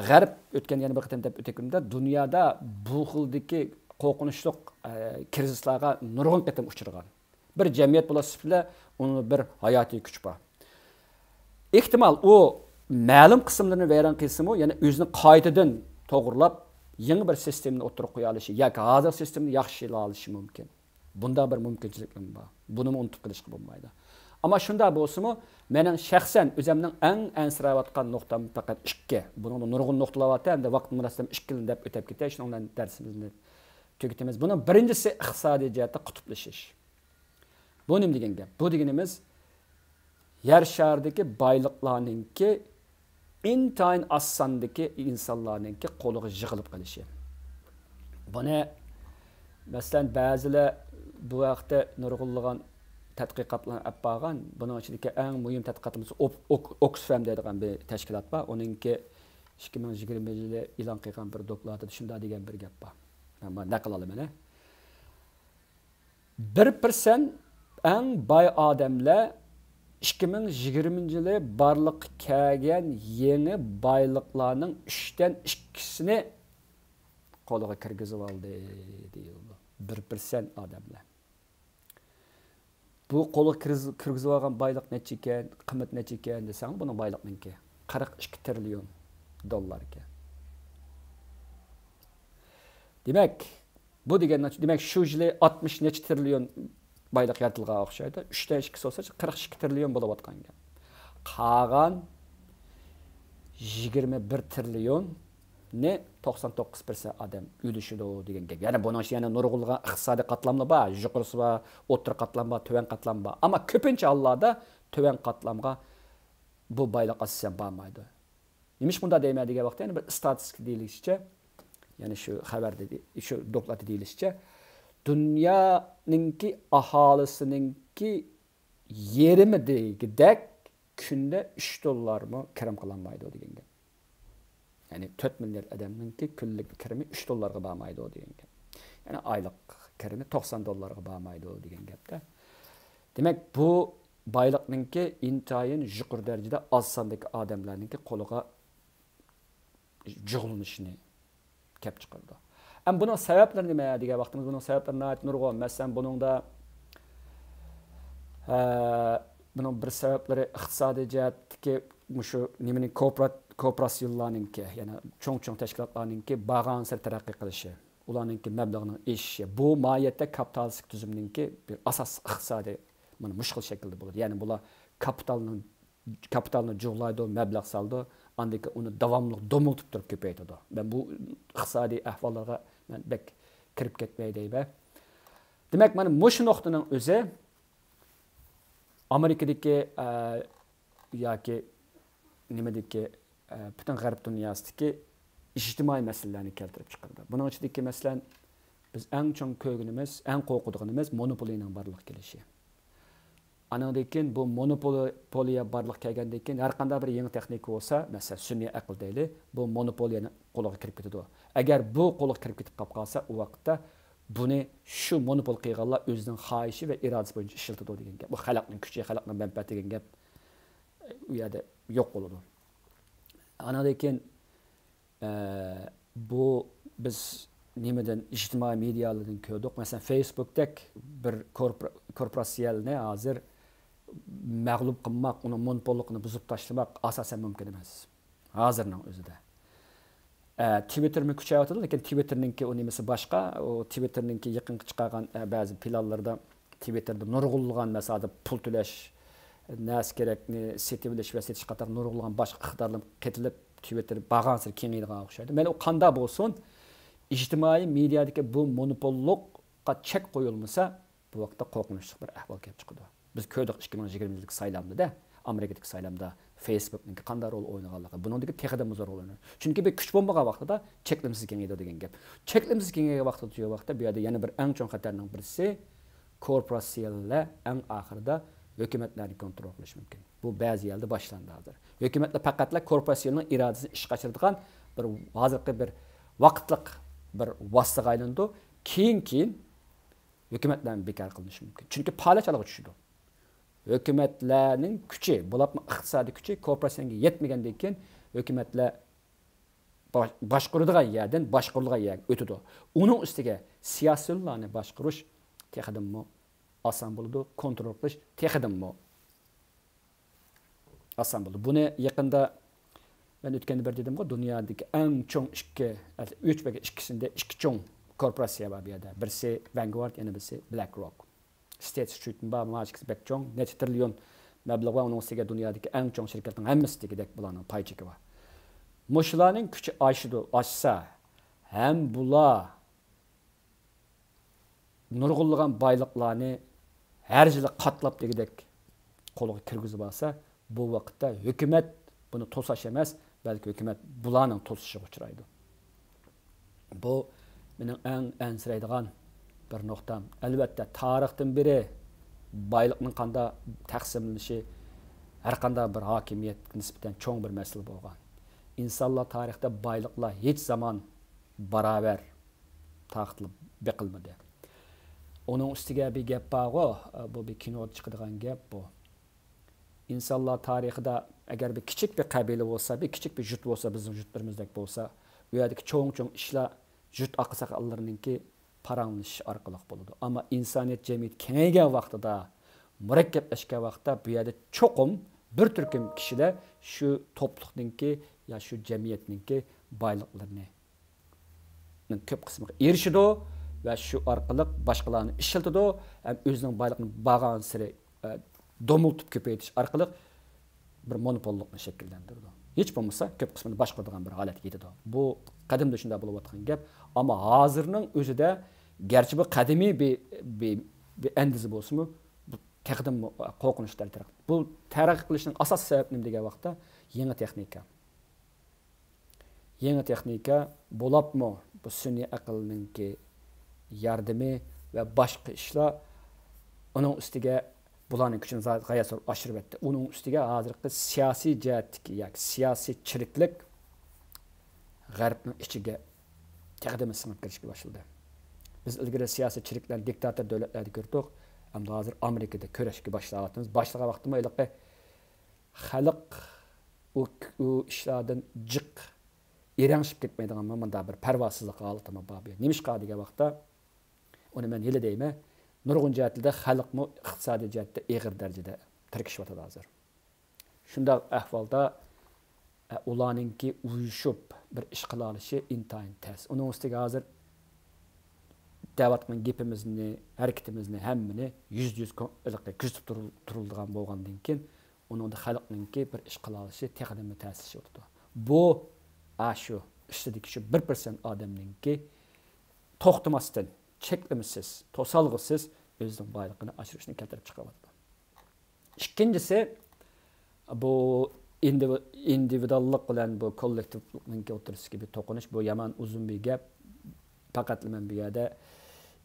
غەرب، ئۆتكەن يەنە بىر قېتىم دەپ ئۆتۈكۈمدە، دۇنيادا بۇ خىلدىكى قورقۇنچلۇق، ئە، كىرىزىسلارغا نۇرغۇن قېتىم ئۇچرىغان. بىر جەمئىيەت بولۇش سۈپىتىدە ئۇنىڭ بىر ھاياتىي كۈچى بار. ئېھتىمال، ئۇ مەلۇم قىسىملىرىنى ۋەيران قىلسىمۇ، يەنە ئۆزىنى قايتىدىن توغرىلاپ، يېڭى بىر سىستېمىنى ئوتتۇرىغا قويالىشى ياكى ھازىرقى سىستېمىنى ياخشىلىۋالىشى مۇمكىن. بۇنداق بىر مۇمكىنچىلىكمۇ بار. بۇنىمۇ ئۇنتۇپ قېلىشقا بولمايدۇ. ئەمما شۇنداق بولسىمۇ، مېنىڭ شەخسەن ئۆزۈمنىڭ ئەڭ ئەنسىرەۋاتقان نۇقتام پەقەت ئىككى. بۇنىڭدا نۇرغۇن نۇقتىلار بار، ئەمدى ۋاقىت مۇناسىۋىتى بىلەن ئىككىلىنى دەپ ئۆتۈپ كېتەي، شۇنىڭ بىلەن دەرسىمىزنى تۈگىتىمىز. بۇنىڭ بىرىنچىسى ئىقتىسادىي جەھەتتە قۇتۇپلىشىش. بۇ نېمە دېگەن گەپ؟ بۇ دېگىنىمىز يەر شارىدىكى بايلىقلارنىڭكى ئىنتايىن ئاز ساندىكى ئىنسانلارنىڭكى قولىغا يىغىلىپ قېلىشى. بۇنى، مەسىلەن، بەزىلەر بۇ ھەقتە نۇرغۇنلىغان تەتقىقاتلارنى ئەپ بارغان. بۇنىڭ ئىچىدىكى ئەڭ مۇھىم تەتقىقاتىمىز ئوك-، ئوك-، ئوكسفەم دەيدىغان بىر تەشكىلات بار. ئۇنىڭكى ئىككى مىڭ يىگىرمە يىلى ئېلان قىلغان بىر دوكلاتىدا شۇنداق دېگەن بىر گەپ بار. مەن نەقىل ئالىمەن. بىر پىرسەنت ئەڭ باي ئادەملەر ئىككى مىڭ يىگىرمىنچى يىلى بارلىققا كەلگەن يېڭى بايلىقلارنىڭ ئۈچتىن ئىككىسىنى قولىغا كىرگۈزۈۋالدى دېيىلىدۇ. بىر پىرسەنت ئادەملەر. بۇ قولغا كىرگۈز-، كىرگۈزۈۋالغان بايلىق نەچچە ئىكەن، قىممىتى نەچچە ئىكەن دېسەڭ، بۇنىڭ بايلىقنىڭكى قىرىق ئىككى تىرىليون دوللار ئىكەن. دېمەك، بۇ دېگەن، دېمەك، شۇ يىلى ئاتمىش نەچچە تىرىليون بايلىق يارىتىلغان ئوخشايدۇ. ئۈچتە ئىككىسى بولسا، قىرىق ئىككى تىرىليون بولۇۋاتقان گەپ. قالغان يىگىرمە بىر تىرىليوننى توقسان توققۇز پىرسەنت ئادەم ئۈلۈشىدۇ دېگەن گەپ. يەنى بۇنىڭ ئىچىدە يەنە نۇرغۇنلىغان ئىقتىسادىي قاتلاملار بار. يۇقىرىسى بار، ئوتتۇرا قاتلام بار، تۆۋەن قاتلام بار. ئەمما كۆپىنچە ھاللاردا تۆۋەن قاتلامغا بۇ بايلىق ئاساسەن بارمايدۇ. نېمىش بۇنداق دەيمەن دېگەن ۋاقىتتا، يەنە بىر ئىستاتىستىكا دېيىلىشىچە، يەنى شۇ خەۋەردە دې-، شۇ دوكلاتتا دېيىلىشىچە، دۇنيانىڭكى ئاھالىسىنىڭكى يېرىمى دېگۈدەك كۈندە ئۈچ دوللارمۇ كىرىم قىلالمايدۇ دېگەن گەپ. يەنى تۆت مىليارد ئادەمنىڭكى كۈنلۈك كىرىمى ئۈچ دوللارغا بارمايدۇ دېگەن گەپ. يەنى ئايلىق كىرىمى توقسان دوللارغا بارمايدۇ دېگەن گەپتە. دېمەك، بۇ بايلىقنىڭكى ئىنتايىن يۇقىرى دەرىجىدە ئاز ساندىكى ئادەملەرنىڭكى قولىغا جۇغلىنىشىنى كەپ چىقىرىدۇ. ئەمما بۇنىڭ سەۋەبلىرى نېمە دېگەن ۋاقتىمىز، بۇنىڭ سەۋەبلىرى ناھايىتى نۇرغۇن. مەسىلەن، بۇنىڭدا، ئە، بۇنىڭ بىر سەۋەبلىرى ئىقتىسادىي جەھەتتىكى مۇشۇ نېمىنىڭ، كوپىرات-، كوپىراتسىيونلارنىڭكى، يەنى چوڭ-چوڭ تەشكىلاتلارنىڭكى بارغانسېرى تەرەققىي قىلىشى، ئۇلارنىڭكى مەبلىغىنىڭ ئېشىشى. بۇ ماھىيەتتە كاپىتالىستىك تۈزۈمنىڭكى بىر ئاساسلىق ئىقتىسادىي، مانا مۇشۇ خىل شەكىلدە بولىدۇ. يەنى بۇلار كاپىتالنىڭ كاپىتالنى جۇغلايدۇ، مەبلەغ سالىدۇ، ئاندىن كېيىن ئۇنى داۋاملىق دومىلىتىپ تۇرۇپ كۆپەيتىدۇ. مەن بۇ ئىقتىسادىي ئەھۋاللارغا مەن بەك كىرىپ كەتمەي دەيمەن. دېمەك، مانا مۇشۇ نۇقتىنىڭ ئۆزى ئامېرىكىدىكى، ئە، ياكى نېمىدىكى، ئە، پۈتۈن غەرب دۇنياسىدىكى ئىجتىمائىي مەسىلىلەرنى كەلتۈرۈپ چىقىرىدۇ. بۇنىڭ ئىچىدىكى، مەسىلەن، بىز ئەڭ چوڭ كۆرگىنىمىز، ئەڭ قورقىدىغىنىمىز مونوپولىيىنىڭ بارلىققا كېلىشى. ئانىڭدىن كېيىن بۇ مونوپولىيە بارلىققا كەلگەندىن كېيىن، ھەر قانداق بىر يېڭى تېخنىكا بولسا، مەسىلەن، سۈنئىي ئەقىل دەيلى، بۇ مونوپولىيەنىڭ قولىغا كىرىپ كېتىدۇ. ئەگەر بۇ قولغا كىرىپ كېتىپ قالىپ قالسا، ئۇ ۋاقىتتا بۇنى شۇ مونوپول قىلغانلار ئۆزىنىڭ خاھىشى ۋە ئىرادىسى بويىچە ئىشلىتىدۇ دېگەن گەپ. بۇ خەلقنىڭ كۈچى، خەلقنىڭ مەنپەئەتى دېگەن گەپ ئۇ يەردە يوق بولىدۇ. ئانىڭدىن كېيىن، ئە، بۇ بىز نېمىدىن، ئىجتىمائىي مېدىيالاردىن كۆردۇق. مەسىلەن، فېيسبۇكتەك بىر كورپور-، كورپوراتسىيەنى ھازىر مەغلۇپ قىلماق، ئۇنىڭ مونوپوللۇقىنى بۇزۇپ تاشلىماق ئاساسەن مۇمكىن ئەمەس. ھازىرنىڭ ئۆزىدە. ئە، تىۋىتتېرمۇ كۈچەيۋاتىدۇ، لېكىن تىۋىتتېرنىڭكى ئۇ نېمىسى باشقا. ئۇ تىۋىتتېرنىڭكى يېقىنقى چىقارغان، ئە، بەزى پىلانلىرىدا تىۋىتتېردا نۇرغۇنلىغان، مەسىلەن، پۇل تۆلەش، نەرسە كېرەكنى سېتىۋېلىش ۋە سېتىش قاتارلىق نۇرغۇنلىغان باشقا ئىقتىدارلار قېتىلىپ، تىۋىتتېر بارغانسېرى كېڭىيىدىغان ئوخشايدۇ. مەيلى، ئۇ قانداق بولسۇن، ئىجتىمائىي مېدىيادىكى بۇ مونوپوللۇققا چەك قويۇلمىسا، بۇ ۋاقىتتا قورقۇنچلۇق بىر ئەھۋال كېلىپ چىقىدۇ. بىز كۆردۇق ئىككى مىڭ يىگىرمە يىللىق سايلامدا، ئامېرىكىدىكى سايلامدا فېيسبۇكنىڭكى قانداق رول ئوينىغانلىقى. بۇنىڭدىكى تېخىدىنمۇ زور رول ئوينايدۇ. چۈنكى بىر كۈچ بولمىغان ۋاقتىدا چەكلىمىسىز كېڭىيىدۇ دېگەن گەپ. چەكلىمىسىز كېڭەيگەن ۋاقتىدا، شۇ ۋاقىتتا بۇ يەردە يەنە بىر ئەڭ چوڭ خەتەرنىڭ بىرسى، كورپوراتسىيەلەر ئەڭ ئاخىرىدا ھۆكۈمەتلەرنى كونترول قىلىشى مۇمكىن. بۇ بەزى يەردە باشلاندى ھازىر. ھۆكۈمەتلەر پەقەتلا كورپوراتسىيەنىڭ ئىرادىسىنى ئىشقا ئاشۇرىدىغان بىر ھازىرقى بىر ۋاقىتلىق بىر ۋاسىتىگە ئايلىنىدۇ. كېيىن، كېيىن ھۆكۈمەتلەرمۇ بىكار قىلىنىشى مۇمكىن. چۈنكى پالەچ ھالغا چۈشىدۇ. ھۆكۈمەتلەرنىڭ كۈچى، بولۇپمۇ ئىقتىسادىي كۈچى كورپوراتسىيەگە يەتمىگەندىن كېيىن، ھۆكۈمەتلەر باش-، باشقۇرىدىغان يەردىن باشقۇرۇلغان يەرگە ئۆتىدۇ. ئۇنىڭ ئۈستىگە سىياسىيونلارنى باشقۇرۇش تېخىدىنمۇ ئاسان بولىدۇ، كونترول قىلىش تېخىدىنمۇ ئاسان بولىدۇ. بۇنى يېقىندا مەن ئۆتكەندە بىر دېدىمغۇ، دۇنيادىكى ئەڭ چوڭ ئىككى، ئۈچ، بەلكى ئىككىسىدە ئىككى چوڭ كورپوراتسىيە بار بۇ يەردە. بىرسى ۋانگۋارد، يەنە بىرسى بلەك روك. ستېيت سترىتمۇ بار، مانا ئىككىسى بەك چوڭ، نەچچە تىرىليون مەبلەغ بار، ئۇنىڭ ئۈستىگە دۇنيادىكى ئەڭ چوڭ شىركەتنىڭ ھەممىسى دېگۈدەك بۇلارنىڭ پاي چېكى بار. مۇشۇلارنىڭ كۈچى ئاشىدۇ، ئاشسا، ھەم بۇلار نۇرغۇنلىغان بايلىقلارنى ھەر يىلى قاتلاپ دېگۈدەك قولىغا كىرگۈزۈپ ئالسا، بۇ ۋاقىتتا ھۆكۈمەت بۇنى توساش ئەمەس، بەلكى ھۆكۈمەت بۇلارنىڭ توسۇشىغا ئۇچرايدۇ. بۇ مېنىڭ ئەڭ ئەنسىرەيدىغان بىر نۇقتام. ئەلۋەتتە، تارىختىن بېرى بايلىقنىڭ قانداق تەقسىملىنىشى ھەر قانداق بىر ھاكىمىيەتكە نىسبەتەن چوڭ بىر مەسىلە بولغان. ئىنسانلار تارىخىدا بايلىقلار ھېچ زامان باراۋەر تارقىتىلىپ بېقىلمىدى. ئۇنىڭ ئۈستىگە بىر گەپ بارغۇ، بۇ بىر كىنودا چىقىدىغان گەپ بۇ. ئىنسانلار تارىخىدا ئەگەر بىر كىچىك بىر قەبىلە بولسا، بىر كىچىك بىر يۇرت بولسا، بىزنىڭ يۇرتلىرىمىزدەك بولسا، ئۇ يەردىكى چوڭ-چوڭ ئىشلار يۇرت ئاقساقاللىرىنىڭكى پاراڭلىشىشى ئارقىلىق بولىدۇ. ئەمما ئىنسانىيەت جەمئىيىتى كېڭەيگەن ۋاقتىدا، مۇرەككەپلەشكەن ۋاقىتتا بۇ يەردە چوقۇم بىر تۈركۈم كىشىلەر شۇ توپلۇقنىڭكى يا شۇ جەمئىيەتنىڭكى بايلىقلىرىنى كۆپ قىسمىغا ئېرىشىدۇ ۋە شۇ ئارقىلىق باشقىلارنى ئىشلىتىدۇ ھەم ئۆزىنىڭ بايلىقىنى بارغانسېرى، ئە، دومۇلتۇپ كۆپەيتىش ئارقىلىق بىر مونوپوللۇقنى شەكىللەندۈرىدۇ. ھېچ بولمىسا كۆپ قىسمىنى باشقۇرىدىغان بىر ھالەتكە يېتىدۇ. بۇ قەدىمدە شۇنداق بولۇۋاتقان گەپ. ئەمما ھازىرنىڭ ئۆزىدە گەرچە بۇ قەدىمىي بىر، بىر، بىر ئەندىزە بولسىمۇ، بۇ تېخىدىنمۇ قورقۇنچلۇق تەرەققىي. بۇ تەرەققىي قىلىشنىڭ ئاساسىي سەۋەبى نېمە دېگەن ۋاقىتتا، يېڭى تېخنىكا. يېڭى تېخنىكا بولۇپمۇ بۇ سۈنئىي ئەقىلنىڭكى ياردىمى ۋە باشقا ئىشلار ئۇنىڭ ئۈستىگە بۇلارنىڭ كۈچىنى غايەت زور ئاشۇرۇۋەتتى. ئۇنىڭ ئۈستىگە ھازىرقى سىياسىي جەھەتتىكى ياكى سىياسىي چىرىكلىك غەربنىڭ ئىچىگە تېخىدىمۇ سىڭىپ كىرىشكە باشلىدى. بىز ئىلگىرى سىياسىي چىرىكلەرنى دىكتاتور دۆلەتلەردە كۆردۇق. ئەمدى ھازىر ئامېرىكىدا كۆرۈشكە باشلاۋاتىمىز. باشلىغان ۋاقتىمۇ ھېلىقى خەلق ئۇ، ئۇ ئىشلاردىن جىق ئىرەڭشىپ كەتمەيدىغان مۇنداق بىر پەرۋاسىزلىق ھالىتىمۇ بار. نېمىشقا دېگەن ۋاقىتتا، ئۇنى مەن ھېلى دەيمەن، نۇرغۇن جەھەتلەردە خەلقمۇ ئىقتىسادىي جەھەتتە ئېغىر دەرىجىدە تىركىشىۋاتىدۇ ھازىر. شۇنداق ئەھۋالدا، ئە، ئۇلارنىڭكى ئۇيۇشۇپ بىر ئىش قىلالىشى ئىنتايىن تەس. ئۇنىڭ ئۈستىگە ھازىر دەۋاتقان گېپىمىزنى، ھەرىكىتىمىزنى ھەممىنى يۈزدە يۈز كۆ-، ھېلىقى كۆزىتىپ تۇرۇل-، تۇرۇلىدىغان بولغاندىن كېيىن، ئۇنىڭدا خەلقنىڭكى بىر ئىش قىلالىشى تېخىدىنمۇ تەسلىشىۋاتىدۇ. بۇ، ئاشۇ ئۈستىدىكى شۇ بىر پىرسەنت ئادەمنىڭكى توختىماستىن، چەكلىمىسىز، توسالغۇسىز ئۆزىنىڭ بايلىقىنى ئاشۇرۇشنى كەلتۈرۈپ چىقىرىۋاتىدۇ. ئىككىنچىسى، بۇ ئىندىۋى-، ئىندىۋىدۇاللىق بىلەن بۇ كوللېكتىۋلىقنىڭكى ئوتتۇرىسىدىكى بىر توقۇنۇش، بۇ يامان ئۇزۇن بىر گەپ. پەقەتلا مەن بۇ يەردە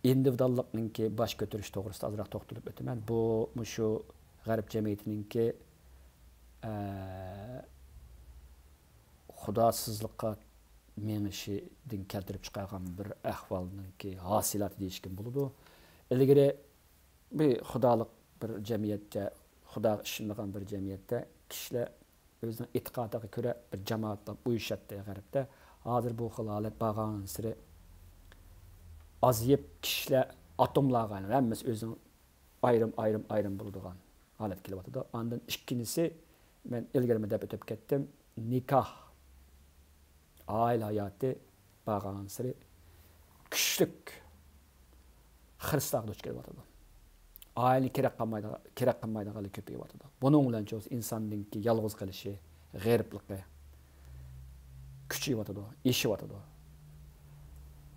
ئىندىۋىدۇاللىقنىڭكى باش كۆتۈرۈش توغرىسىدا ئازراق توختىلىپ ئۆتىمەن. بۇ مۇشۇ غەرب جەمئىيىتىنىڭكى، ئە، خۇداسىزلىققا مېڭىشىدىن كەلتۈرۈپ چىقارغان بىر ئەھۋالنىڭكى ھاسىلاتى دېيىشكىمۇ بولىدۇ. ئىلگىرى بىر خۇدالىق بىر جەمئىيەتتە، خۇداغا ئىشىنىدىغان بىر جەمئىيەتتە كىشىلەر ئۆزىنىڭ ئېتىقادىغا كۆرە بىر جامائەت بولۇپ ئۇيۇشاتتى غەربتە. ھازىر بۇ خىل ھالەت بارغانسېرى ئازىيىپ، كىشىلەر ئاتوملارغا ئايلىنىپ، ھەممىسى ئۆزىنىڭ ئايرىم، ئايرىم، ئايرىم بولىدىغان ھالەت كېلىۋاتىدۇ. ئاندىن ئىككىنچىسى، مەن ئىلگىرىمۇ دەپ ئۆتۈپ كەتتىم، نىكاھ، ئائىلە ھاياتى بارغانسېرى كۈچلۈك خىرىسلارغا دۇچ كېلىۋاتىدۇ. ئائىلىنى كېرەك قىلمايدىغان، كېرەك قىلمايدىغانلار كۆپىيىۋاتىدۇ. بۇنىڭ بىلەن چوسى ئىنساننىڭكى يالغۇز قېلىشى، غېرىبلىقى كۈچىيىۋاتىدۇ، ئېشىۋاتىدۇ.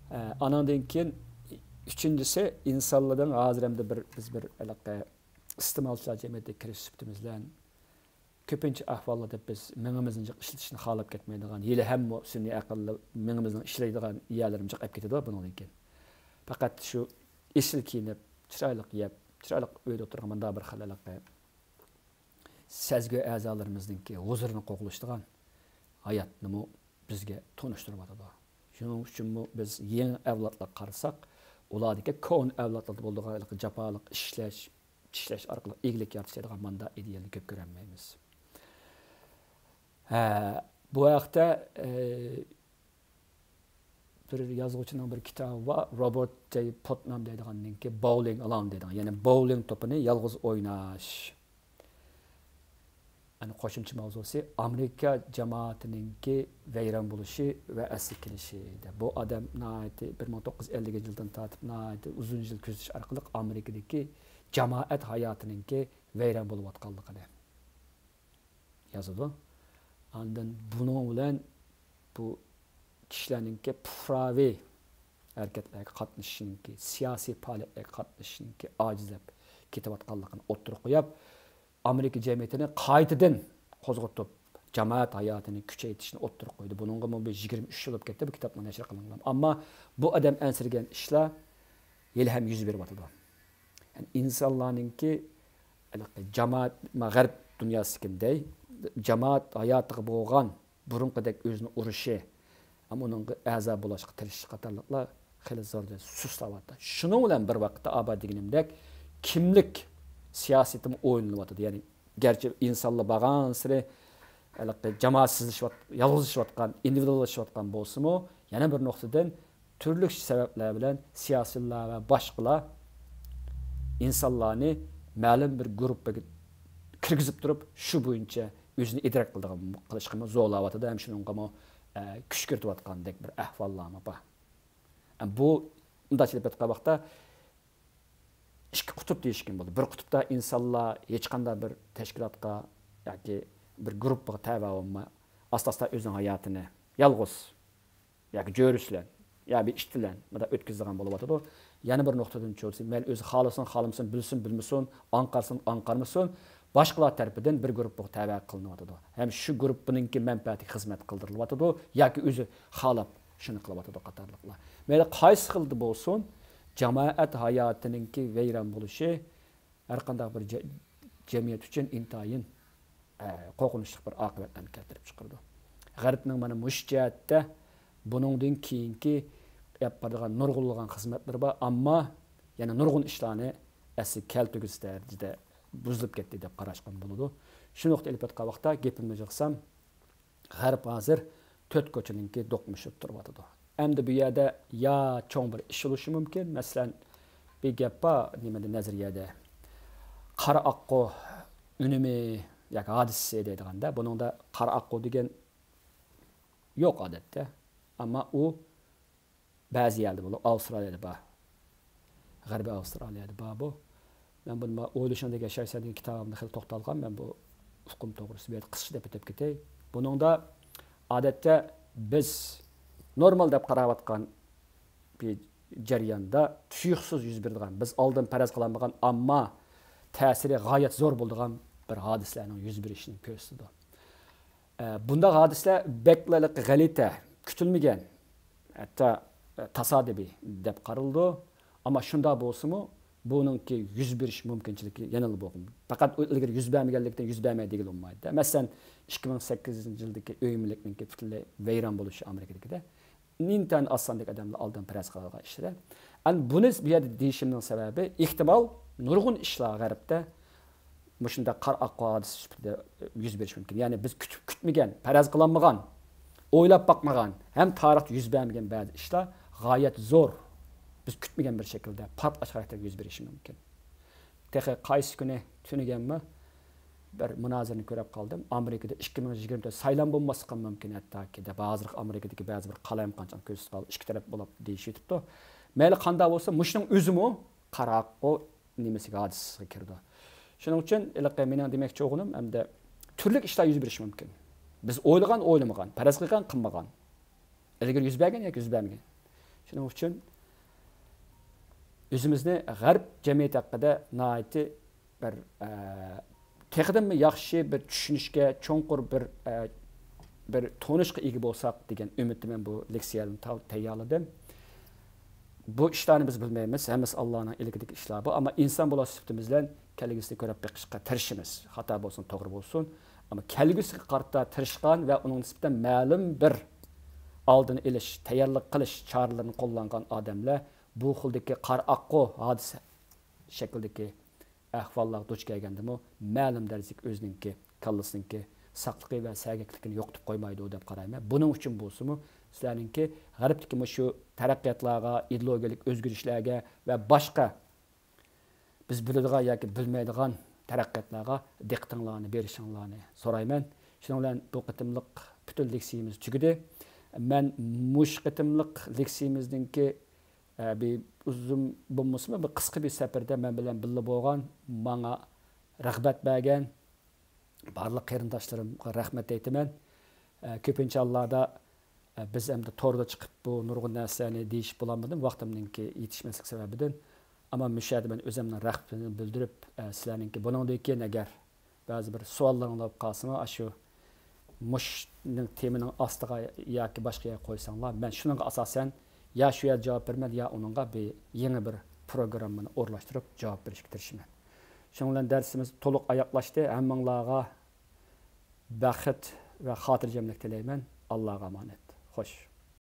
ئە، ئانىڭدىن كېيىن ئۈچىنچىسى، ئىنسانلارنىڭ ھازىر ئەمدى بىر، بىز بىر ھېلىقى ئىستېمالچىلار جەمئىيىتىگە كىرىش سۈپىتىمىز بىلەن كۆپىنچە ئەھۋاللاردا بىز مېڭىمىزنى جىق ئىشلىتىشنى خالاپ كەتمەيدىغان، ھېلىھەممۇ سۈنئىي ئەقىللا مېڭىمىزنىڭ ئىشلەيدىغان يەرلىرىمۇ جىق ئەپ كېتىدۇ بۇنىڭدىن كېيىن. پەقەت شۇ ئېسىل كىيىنىپ، چىرايلىق يەپ، چىرايلىق ئۆيدە ئولتۇرغان مۇنداق بىر خىل ھېلىقى سەزگۈ ئەزالىرىمىزنىڭكى ھۇزۇرىنى قوغلىشىدىغان ھاياتنىمۇ بىزگە تونۇشتۇرۇۋاتىدۇ. شۇنىڭ ئۈچۈنمۇ بىز يېڭى ئەۋلادلارغا قارىساق، ئۇلاردىكى كونا ئەۋلادلاردا بولىدىغان ھېلىقى جاپالىق ئىشلەش، چىشلەش ئارقىلىق ئىگىلىك يارىتىش دەيدىغان مانداق ئىدىيەلەرنى كۆپ كۆرەلمەيمىز. ھە، بۇ ھەقتە، ئە، بىر يازغۇچىنىڭ بىر كىتابى بار، روبېرت جەي پۇتنام دەيدىغاننىڭكى، باۋلىڭ ئالون دەيدىغان، يەنى باۋلىڭ توپىنى يالغۇز ئويناش. يەنى قوشۇمچە ماۋزۇسى ئامېرىكا جامائىتىنىڭكى ۋەيران بولۇشى ۋە ئەسلىگە كېلىشى. بۇ ئادەم ناھايىتى بىر مىڭ توققۇز يۈز ئەللىكىنچى يىلدىن تارتىپ ناھايىتى ئۇزۇن يىل كۆزىتىش ئارقىلىق ئامېرىكىدىكى جامائەت ھاياتىنىڭكى ۋەيران بولۇۋاتقانلىقىنى يازىدۇ. ئاندىن بۇنىڭ بىلەن بۇ كىشىلەرنىڭكى پۇقراۋى ھەرىكەتلەرگە قاتنىشىشنىڭكى، سىياسىي پائالىيەتلەرگە قاتنىشىشنىڭكى ئاجىزلاپ كېتىۋاتقانلىقىنى ئوتتۇرىغا قويۇپ، ئامېرىكا جەمئىيىتىنى قايتىدىن قوزغىتىپ، جامائەت ھاياتىنى كۈچەيتىشنى ئوتتۇرىغا قويدى. بۇنىڭغىمۇ بىر يىگىرمە ئۈچ يىل بولۇپ كەتتى بۇ كىتابنىڭ نەشر قىلىنغان. ئەمما بۇ ئادەم ئەنسىرىگەن ئىشلار ھېلىھەم يۈز بېرىۋاتىدۇ. يەنى ئىنسانلارنىڭكى ھېلىقى جامائەت، ما، غەرب دۇنياسىدىكىدەك جامائەت ھاياتىغا بولغان بۇرۇنقىدەك ئۆزىنى ئۇرۇشى، ئەمما ئۇنىڭغا ئەزا بولۇشقا تىرىشىش قاتارلىقلار خېلى زور دەرىجىدە سۇسلاۋاتىدۇ. شۇنىڭ بىلەن بىر ۋاقىتتا ئابا دېگىنىمدەك كىملىك سىياسىتىمۇ ئوينىلىۋاتىدۇ. يەنى گەرچە ئىنسانلار بارغانسېرى ھېلىقى جامائەتسىزلىشىۋات-، يالغۇزلىشىۋاتقان، ئىندىۋىدۇئاللىشىۋاتقان بولسىمۇ، يەنە بىر نۇقتىدىن تۈرلۈك سەۋەبلەر بىلەن سىياسىيلار ۋە باشقىلار ئىنسانلارنى مەلۇم بىر گۇرۇپپىغا كىرگۈزۈپ تۇرۇپ، شۇ بويىچە ئۆزىنى ئىدراك قىلىدىغان قىلىشقىمۇ زورلاۋاتىدۇ ھەم شۇنىڭغىمۇ، ئە، كۈچ كىرىتىۋاتقاندەك بىر ئەھۋاللارمۇ بار. ئە، بۇ مۇنداقچە دەپ ئېيتقان ۋاقىتتا، ئىككى قۇتۇپ دېيىشكىمۇ بولىدۇ. بىر قۇتۇپتا ئىنسانلار ھېچقانداق بىر تەشكىلاتقا ياكى بىر گۇرۇپپىغا تەۋە بولماي، ئاستا-ئاستا ئۆزىنىڭ ھاياتىنى يالغۇز ياكى جۆرىسى بىلەن يا بىر ئىت بىلەن مۇنداق ئۆتكۈزىدىغان بولۇۋاتىدۇ. يەنە بىر نۇقتىدىن چۆرىسى، مەيلى ئۆزى خالىسۇن، خالىمىسۇن، بىلسۇن، بىلمىسۇن، ئاڭقارسۇن، ئاڭقارمىسۇن، باشقىلار تەرىپىدىن بىر گۇرۇپپىغا تەۋە قىلىنىۋاتىدۇ. ھەم شۇ گۇرۇپپىنىڭكى مەنپەئەتىگە خىزمەت قىلدۇرۇلۇۋاتىدۇ ياكى ئۆزى خالاپ شۇنى قىلىۋاتىدۇ قاتارلىقلار. مەيلى قايسى خىلدا بولسۇن، جامائەت ھاياتىنىڭكى ۋەيران بولۇشى ھەر قانداق بىر جە-، جەمئىيەت ئۈچۈن ئىنتايىن، ئە، قورقۇنچلۇق بىر ئاقىۋەتلەرنى كەلتۈرۈپ چىقىرىدۇ. غەربنىڭ مانا مۇشۇ جەھەتتە بۇنىڭدىن كېيىنكى ئېلىپ بارىدىغان نۇرغۇنلىغان خىزمەتلىرى بار، ئەمما يەنە نۇرغۇن ئىشلارنى ئەسلىگە كەلتۈرگۈسىز دەرىجىدە بۇزۇلۇپ كەتتى دەپ قاراشقىمۇ بولىدۇ. شۇ نۇقتا ئېلىپ ئېيتقان ۋاقىتتا گېپىمنى يىغسام، غەرب ھازىر تۆت كوچىنىڭكى دوقمۇشۇپ تۇرۇۋاتىدۇ. ئەمدى بۇ يەردە يا چوڭ بىر ئىش بولۇشى مۇمكىن. مەسىلەن، بىر گەپ بار، نېمىدە، نەزەرىيەدە. قارا ئاققۇ ئۈنۈمى ياكى ھادىسىسى دەيدىغاندا، بۇنىڭدا قارا ئاققۇ دېگەن يوق ئادەتتە. ئەمما ئۇ بەزى يەردە بولۇپ، ئاۋسترالىيەدە بار. غەربىي ئاۋسترالىيەدە بار بۇ. مەن بۇنى ما-، ئويلىشىڭدىن ياشايسەن دېگەن كىتابىمدا خېلى توختالغان. مەن بۇ ئۇقۇم توغرىسىدا بۇ يەردە قىسقىچە دەپ ئۆتۈپ كېتەي. بۇنىڭدا ئادەتتە بىز نورمال دەپ قاراۋاتقان بىر جەرياندا تۇيۇقسىز يۈز بېرىدىغان، بىز ئالدىن پەرەز قىلالمىغان، ئەمما تەسىرى غايەت زور بولىدىغان بىر ھادىسىلەرنىڭ يۈز بېرىشىنى كۆرسىتىدۇ. ئە، بۇنداق ھادىسىلەر بەكلا غەلىتە، كۈتۈلمىگەن، ھەتتا، ئە، تاسادىپىي دەپ قارىلىدۇ. ئەمما شۇنداق بولسىمۇ، بۇنىڭكى يۈز بېرىش مۇمكىنچىلىكى يەنىلا بولغان. پەقەت ئۇ ئىلگىرى يۈز بەرمىگەنلىكتىن يۈز بەرمەي دېگىلى بولمايدۇ. مەسىلەن، ئىككى مىڭ سەككىزىنچى يىلدىكى ئۆي مۈلۈكنىڭكى پۈتۈنلەي ۋەيران بولۇشى ئامېرىكىدىكىدە ئىنتايىن ئاز ساندىكى ئادەملەر ئالدىن پەرەز قىلىدىغان ئىشلار. ئەمدى بۇنى بۇ يەردە دېيىشىمنىڭ سەۋەبى، ئېھتىمال، نۇرغۇن ئىشلار غەربتە مۇشۇنداق قارا ئاققۇ ھادىسە سۈپىتىدە يۈز بېرىشى مۇمكىن. يەنى بىز كۈتۈپ، كۈتمىگەن، پەرەز قىلالمىغان، ئويلاپ باقمىغان، ھەم تارىختا يۈز بەرمىگەن بەزى ئىشلار غايەت زور، بىز كۈتمىگەن بىر شەكىلدە پارتلاش خاراكتېرىدە يۈز بېرىشى مۇمكىن. تېخى قايسى كۈنى تۈنۈگۈنمۇ بىر مۇنازىرىنى كۆرۈپ قالدىم. ئامېرىكىدا ئىككى مىڭ يىگىرمە تۆت سايلام بولماسلىقى مۇمكىن ھەتتاكى دەپ، ھازىرقى ئامېرىكىدىكى بەزى بىر قالايمىقانچىلىق كۆرسىتىپ قالدى. ئىككى تەرەپ بولۇپ دېيىشىۋېتىپتۇ. مەيلى قانداق بولسا، مۇشۇنىڭ ئۆزىمۇ قارا ئاققۇ نېمىسىگە، ھادىسىسىگە كىرىدۇ. شۇنىڭ ئۈچۈن ھېلىقى مېنىڭ دېمەكچى بولغىنىم، ئەمدى تۈرلۈك ئىشلار يۈز بېرىشى مۇمكىن. بىز ئويلىغان، ئويلىمىغان، پەرەز قىلغان، قىلمىغان. ئىلگىرى يۈز بەرگەن ياكى يۈز بەرمىگەن. شۇنىڭ ئۈچۈن ئۆزىمىزنى غەرب جەمئىيىتى ھەققىدە ناھايىتى بىر، ئە، تېخىدىنمۇ ياخشى بىر چۈشىنىشكە، چوڭقۇر بىر، ئە، بىر تونۇشقا ئىگە بولساق دېگەن ئۈمىدتە مەن بۇ لېكسىيەنى تاۋ-، تەييارلىدىم. بۇ ئىشلارنى بىز بىلمەيمىز، ھەممىسى ئاللانىڭ ئىلكىدىكى ئىشلار بۇ. ئەمما ئىنسان بولۇش سۈپىتىمىز بىلەن كەلگۈسىنى كۆرۈپ بېقىشقا تىرىشىمىز. خاتا بولسۇن، توغرا بولسۇن. ئەمما كەلگۈسىگە قارىتا تىرىشقان ۋە ئۇنىڭ نىسبەتەن مەلۇم بىر ئالدىنى ئېلىش، تەييارلىق قىلىش چارىلىرىنى قوللانغان ئادەملەر بۇ خىلدىكى قارا ئاققۇ ھادىسە شەكلىدىكى ئەھۋاللارغا دۇچ كەلگەندىمۇ مەلۇم دەرىجىدىكى ئۆزىنىڭكى كاللىسىنىڭكى ساقلىقى ۋە سەگەكلىكىنى يوقىتىپ قويمايدۇ دەپ قارايمەن. بۇنىڭ ئۈچۈن بولسىمۇ سىلەرنىڭكى غەربتىكى مۇشۇ تەرەققىياتلارغا، ئىدېئولوگىيەلىك ئۆزگىرىشلەرگە ۋە باشقا بىز بىلىدىغان ياكى بىلمەيدىغان تەرەققىياتلارغا دىققىتىڭلارنى بېرىشىڭلارنى سورايمەن. شۇنىڭ بىلەن بۇ قېتىملىق پۈتۈن لېكسىيىمىز تۈگىدى. مەن مۇشۇ قېتىملىق لېكسىيىمىزنىڭكى، ئە، بىر ئۇزۇن بولمىسىمۇ، بىر قىسقا بىر سەپەردە مەن بىلەن بىللە بولغان، ماڭا رىغبەت بەرگەن بارلىق قېرىنداشلىرىمغا رەھمەت ئېيتىمەن. ئە، كۆپىنچە ھاللاردا، ئە، بىز ئەمدى توردا چىقىپ بۇ نۇرغۇن نەرسىلەرنى دېيىشىپ بولالمىدىم، ۋاقتىمنىڭكى يېتىشمەسلىك سەۋەبىدىن. ئەمما مۇشۇ يەردە مەن ئۆزۈمنىڭ رەھمىتىمنى بىلدۈرۈپ، ئە، سىلەرنىڭكى بۇنىڭدىن كېيىن ئەگەر بەزى بىر سوئاللىرىڭلار بولۇپ قالسىمۇ، ئاشۇ مۇشۇنىڭ تېمىنىڭ ئاستىغا ياكى باشقا يەرگە قويساڭلار، مەن شۇنىڭغا ئاساسەن يا شۇ يەردە جاۋاب بېرىمەن، يا ئۇنىڭغا بىر يېڭى بىر پروگراممىنى ئورۇنلاشتۇرۇپ جاۋاب بېرىشكە تىرىشىمەن. شۇنىڭ بىلەن دەرسىمىز تولۇق ئاياغلاشتى. ھەممىڭلارغا بەخت ۋە خاتىرجەملىك تىلەيمەن. ئاللاغا ئامانەت. خوش.